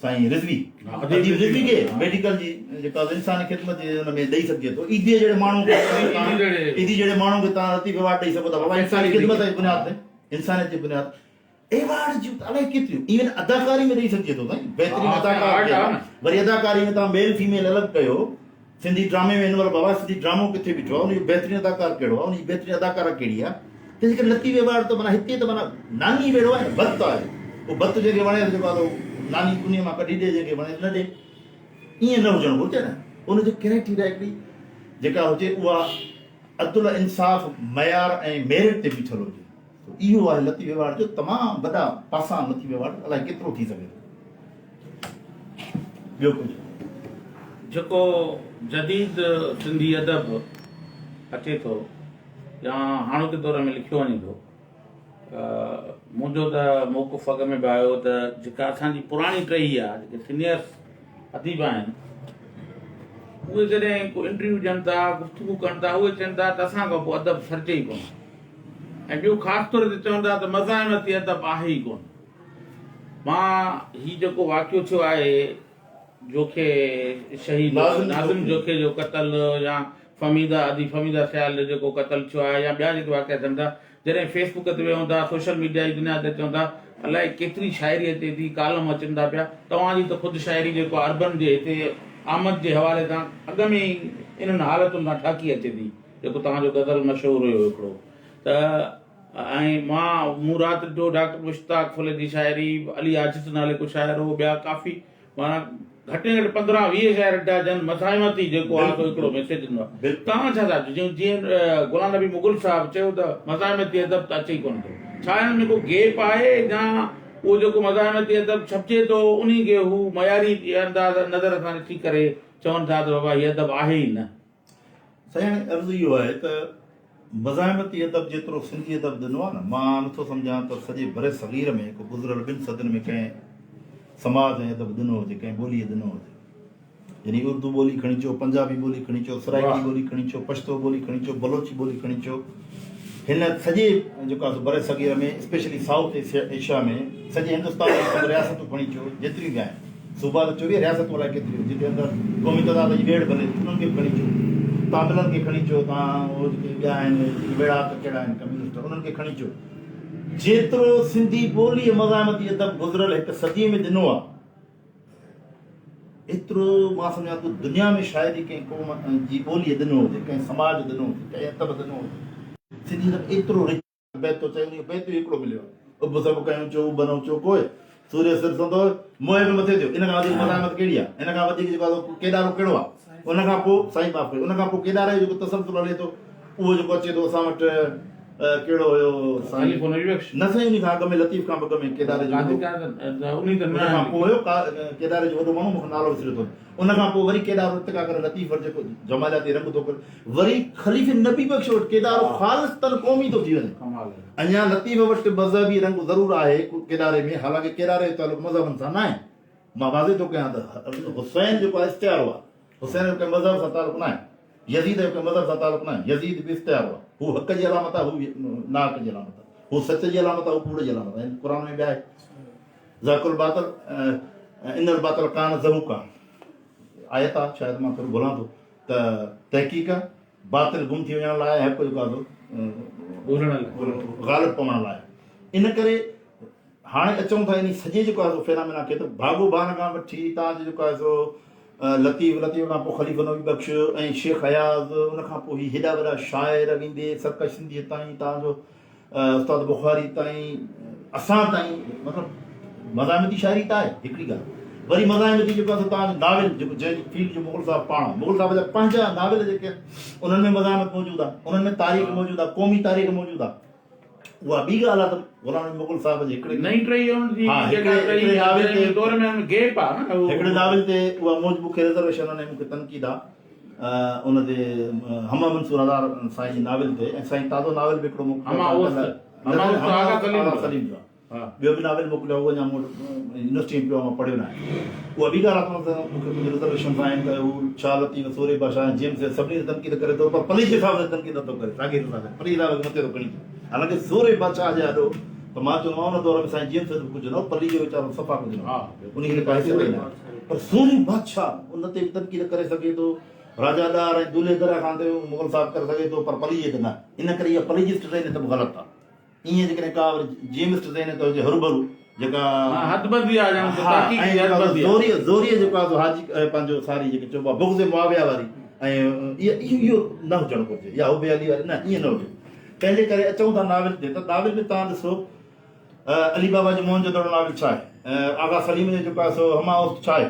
سائين رضوي اديب رضوي کي ميڊيڪل جي جيڪا انساني خدمت جي ان ۾ ڏئي سگهجي ٿو عيدي جهڙي ماڻهو کي عيدي جهڙي ماڻهو کي تان لطيف ايوارڊ ڏئي سگهو ٿا بابا انساني خدمت جي بنياد تي انسانيت جي بنياد ايوارڊ جون ته الائي ڪيتريون ايون اداڪاري ۾ ڏئي سگهجي ٿو سائين بهترين اداڪار ڪير وري اداڪاري ۾ توهان ميل فيميل الڳ ڪيو سنڌي ڊرامي ۾ هن مهل بابا سنڌي ڊرامو ڪٿي بيٺو آهي ان جو بهترين اداڪار ڪهڙو آهي ان جي بهترين اداڪارا ڪهڙي آهي تنهن جي ڪري لطيف ايوارڊ ته معنيٰ هتي ته معنيٰ ناني ويڙهو آهي نه ڀت آهي اهو ڀت جنهن کي وڻي ته جيڪو آهي ناني ڪني مان ڪڍي ڏي جنهن کي وڻي نه ڏي ائين نه هجڻ گهرجي نه ان جو ڪرائيٽيريا هڪڙي جيڪا هجي اها عدل انصاف معيار ۽ ميرٽ تي بيٺل هجي سو اهو آهي لطيف ايوارڊ جو تمام وڏا پاسا آهن لطيف ايوارڊ الائي ڪيترو ٿي سگهي ٿو ٻيو ڪجهه. جيڪو جديد سنڌي ادب اچي ٿو يا هاڻوڪي دور ۾ لکيو وڃي ٿو منهنجو ته موقف اڳ ۾ به آيو ته جيڪا اسان جي پراڻي ٽهي آهي جيڪي سينيئرس اديب آهن اهي جڏهن ڪو انٽرويو ڏين ٿا گفتگو ڪن ٿا اهي چون ٿا ته اسان کان پوء ادب سرجي ئي ڪونه ۽ ٻيو خاص طور تي چون ٿا ته مزاحمتي ادب آهي ئي ڪونه. مان هي جيڪو واقعو ٿيو آهي جوکي شهيد ناظم جوکي جو قتل يا فهميده ادي فهميده سيال جو جيڪو قتل ٿيو آهي يا ٻيا جيڪي واقعا ٿين ٿا جڏهن فيس بڪ تي ويهون ٿا سوشل ميڊيا جي دنيا تي اچون ٿا الائي ڪيتري شاعري اچي ٿي ڪالم اچن ٿا پيا توهان جي ته خود شاعري جيڪو عربن جي هتي آمد جي حوالي سان اڳ ۾ ئي انهن حالتن سان ٺهڪي اچي ٿي. جيڪو توهان جو غزل مشهور هيو هڪڙو ته ۽ مان مون رات ڏٺو ڊاڪٽر مشتاق ڦل جي شاعري، علي عاجز نالي ڪو شاعر هو، ٻيا ڪافي معنيٰ گهٽ ۾ گهٽ 15 20 شاعر ڏٺا جن مزاحمتي جيڪو آهي سو هڪڙو ميسيج ڏنو آهي. توهان ڇا ٿا چئو جيئن غلام نبي مغل صاحب چيو ته مزاحمتي ادب ته اچي ئي ڪونه ٿو. ڇا هن ۾ ڪو گيپ آهي يا اهو جيڪو مزاحمتي ادب ڇپجي ٿو انهي کي هو معياري انداز نظر سان ڏسي ڪري چون ٿا ته بابا هي ادب آهي ئي نه. سائين هاڻي عرض اهو آهي ته مزاحمتي ادب جيترو سنڌي ادب ڏنو آهي نه مان نٿو سمجهان ته سڄي برصغير ۾ ڪو گذريل ٻن صدين ۾ ڪنهن سماج ۽ ادب ڏنو هجي ڪنهن ٻوليء ڏنو هجي يعني اردو ٻولي کڻي چئو پنجابي ٻولي کڻي چئو سرائيڪي ٻولي کڻي چئو پشتو ٻولي کڻي چئو بلوچي ٻولي کڻي چئو هن سڄي جيڪو آهي سو برصغير ۾ اسپيشلي سائوٿ ايشيا ۾ سڄي هندستان جون سڀ رياستون کڻي چئو جيتريون به آهن صوبا ته 24 رياستون الائي ڪيتريون جتي اندر قومي تضاد جي ويڙهه ڀلي ٿي انهن کي به کڻي چئو تاملن کي کڻي چئو تان اهو جيڪي ٻيا آهن جيڪي ويڙهاڪ ڪهڙا آهن ڪميونسٽ انهن کي کڻي چئو جيترو سنڌي ٻوليء مزاحمتي ادب گذريل هڪ صديء ۾ ڏنو آهي ايترو مان سمجهان ٿو دنيا ۾ شايد ئي ڪنهن قوم جي ٻوليء ڏنو هجي ڪنهن سماج ڏنو هجي ڪنهن ادب ڏنو هجي سنڌي ادب ايترو رچ بيت ٿو چئي انهيء بيت ئي هڪڙو مليو آهي. اڀ سڀ ڪيون چو اڀ نه اچو ڪوء، سوريء سر سندو موهي به مٿي ٿيو. ان کان وڌيڪ مزاحمت ڪهڙي آهي؟ ان کان وڌيڪ جيڪو آهي سو ڪيڏارو ڪهڙو آهي؟ ان کان پوء سائين معاف ڪجو ان کان پوء ڪيڏاري جو جيڪو تسلسل هلي ٿو اهو جيڪو اچي ٿو اسان وٽ ڪهڙو هيو سائين خليفو نبي بخش نه سائين انهي کان اڳ ۾ لطيف کان به اڳ ۾ ڪيڏاري جو قاضي وڏو انهي ته ان کان پوء هيو ڪيڏاري جو وڏو ماڻهو مون کي نالو وسريو اٿم ان کان پوء وري ڪيڏارو ارتقا ڪري لطيف وٽ جيڪو جمالياتي رنگ ٿو ڪري وري خليفي نبي بخش وٽ ڪيڏارو خالص تن قومي ٿو ٿي وڃي. اڃا لطيف وٽ مذهبي رنگ ضرور آهي ڪيڏاري ۾ حالانڪه ڪيڏاري جو تعلق مذهبن سان ناهي. مان واضح ٿو ڪيان ته حسين جيڪو آهي استعارو آهي. حسين جو ڪنهن مذهب سان تعلق ناهي. يزيد جو ڪنهن مذهب سان تعلق ناهي. يزيد به استعارو آهي. هو حق جي علامت آهي هو ناحق جي علامت آهي. هو سچ جي علامت آهي هو ڪوڙ جي علامت آهي. قرآن ۾ به آهي. ذاڪ الباطل ان الباطل ڪان زهوقا آيت آ شايد مان ٿورو ڀلان ٿو ته تحقيق باطل گم ٿي وڃڻ لاء حق جيڪو آ سو ڳولڻ لاء غالب پوڻ لاء ان ڪري هاڻي اچون ٿا ان سڄي جيڪو آ سو فينامينا کي ته ڀاڳو ڀان کان وٺي تان جيڪو آ سو لطيف لطيف کان پوء خليفو نبي بخش ۽ شيخ اياز ان کان پوء هي هيڏا وڏا شاعر ويندي سرڪش سنڌيء تائين تان جو استاد بخاري تائين اسان تائين مطلب مزاحمتي شاعري ته آهي هڪڙي ڳالهه وري مزاحمتي جيڪو آهي سو توهان جو ناول جيڪو جنهن جي فيلڊ جو مغل صاحب پاڻ مغل صاحب جا پنهنجا ناول جيڪي آهن انهن ۾ مزاحمت موجود آهي انهن ۾ تاريخ موجود آهي قومي تاريخ موجود آهي اها ٻي ڳالهه آهي ته غلام نبي مغل صاحب جي هڪڙي نئين ٽهي ان جي ها جيڪا هڪڙي ٽهي هڪڙي ناول تي دور ۾ گيپ آهي نه هڪڙي ناول تي اها موجب مون کي رزرويشن ۽ مون کي تنقيد آهي ان تي هما منصور هزار سائين جي ناول تي ۽ سائين تازو ناول به هڪڙو موڪليو آغا سليم جو ٻيو به ناول موڪليو اهو اڃا مون وٽ يونيورسٽي ۾ پيو آهي مان پڙهيو ناهي اها ٻي ڳالهه آهي ته مون کي ڪجهه رزرويشنز آهن ته هو شاهه لطيف سورهيه بادشاهه ۽ جيمس سڀني تي تنقيد ڪري ٿو پر پليجي صاحب تي تنقيد نٿو ڪري ساڳي رضا سائين پليجي صاحب کي مٿي ٿو کڻي اچي حالانڪه سورهيه بادشاهه جي آڏو ته مان چوندو آهيان ان دور ۾ سائين جيمس به ڪجهه نه هو پليجو ويچارو صفا ڪجهه نه هو ان کي ته ڪا حيثيت ئي نه پر سورهيه بادشاهه ان تي به تنقيد ڪري سگهي ٿو، راجا ڏاهر ۽ دولهه دريا خان تي به مغل صاحب ڪري سگهي ٿو پر پليجي تي نه. ان ڪري اها پليجسٽ ذهنيت به غلط آهي. ائين جيڪڏهن ڪا وري جيمسٽ ذهنيت هجي هروڀرو جيڪا حد بندي آهي ڄڻ ته تحقيق جي حد بندي آهي. زوريء زوريء جيڪو آهي سو حاجي پنهنجو ساري جيڪي چئبو آهي بغض معاويه واري ۽ اهو اهو نه هجڻ گهرجي يا حب علي واري نه ائين نه هجي. تنهن جي ڪري اچون ٿا ناول تي ته ناول ۾ توهان ڏسو علي بابا جو موهن جو دڙو ناول ڇا آهي؟ آغا سليم جو جيڪو آهي سو هما اوست ڇا آهي؟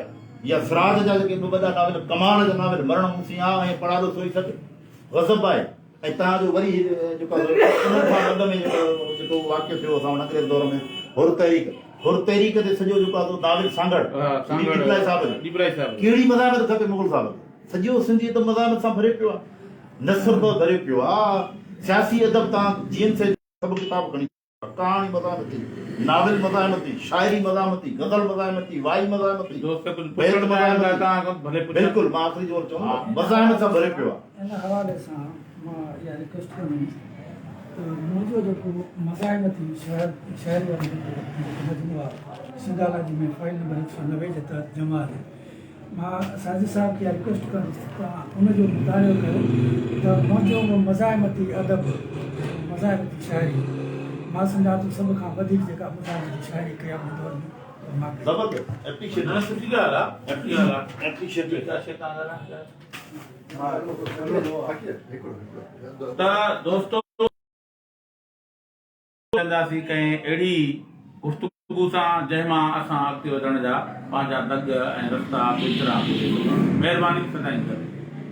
يا سراج جا جيڪي ٻه وڏا ناول ڪمال جا ناول مرڻ مون سين آ ۽ پڙاڏو سوئي سڏ غضب آهي ۽ تان جو وري جيڪو آهي سو انهن کان اڳ ۾ جيڪو جيڪو واقعو ٿيو اسان وٽ انگريز دور ۾ حر تحريڪ حر تحريڪ تي سڄو جيڪو آهي سو ناول سانگهڙ ڏيپلائي صاحب جو ڏيپلائي صاحب ڪهڙي مزاحمت کپي مغل صاحب کي سڄو سنڌي ادب مزاحمت سان ڀريو پيو آهي نثر به ڀريو پيو آهي سياسي ادب تان جي ايم سيد سڀ ڪتاب کڻي ڪهاڻي مزاحمتي، ناول مزاحمتي، شاعري مزاحمتي، غزل مزاحمتي، وائي مزاحمتي، بيت مزاحمتي، بلڪل مان آخري جملو چوندم ته مزاحمت سان ڀريو پيو آهي. ان حوالي سان مان اها ريڪويسٽ ڪندم ته منهنجو جيڪو مزاحمتي شاعري وارو جيڪو مجموعو آهي سنڌالاجي ۾ فائيل نمبر 190 جي تحت جمع آهي مان ساجد صاحب کي اها ريڪويسٽ ڪندس ته توهان ان جو مطالعو ڪيو ته منهنجو اهو مزاحمتي ادب مزاحمتي شاعري مان سمجهان ٿو سڀ کان وڌيڪ جيڪا مزاحمتي شاعري ڪئي آهي ان دور ۾ اها مان ڪئي. زبردست اپريشيٽ نه سٺي ڳالهه آ سٺي ڳالهه آ اپريشيٽ جيڪا شي تان ڳالهائڻ چاهيو ته دوستو. ملنداسين ڪنهن اهڙي گفتگو سان جنهن مان اسان اڳتي وڌڻ جا پنهنجا دڳ ۽ رستا بهترا ڳولي سگهون. مهرباني سدائين گڏ.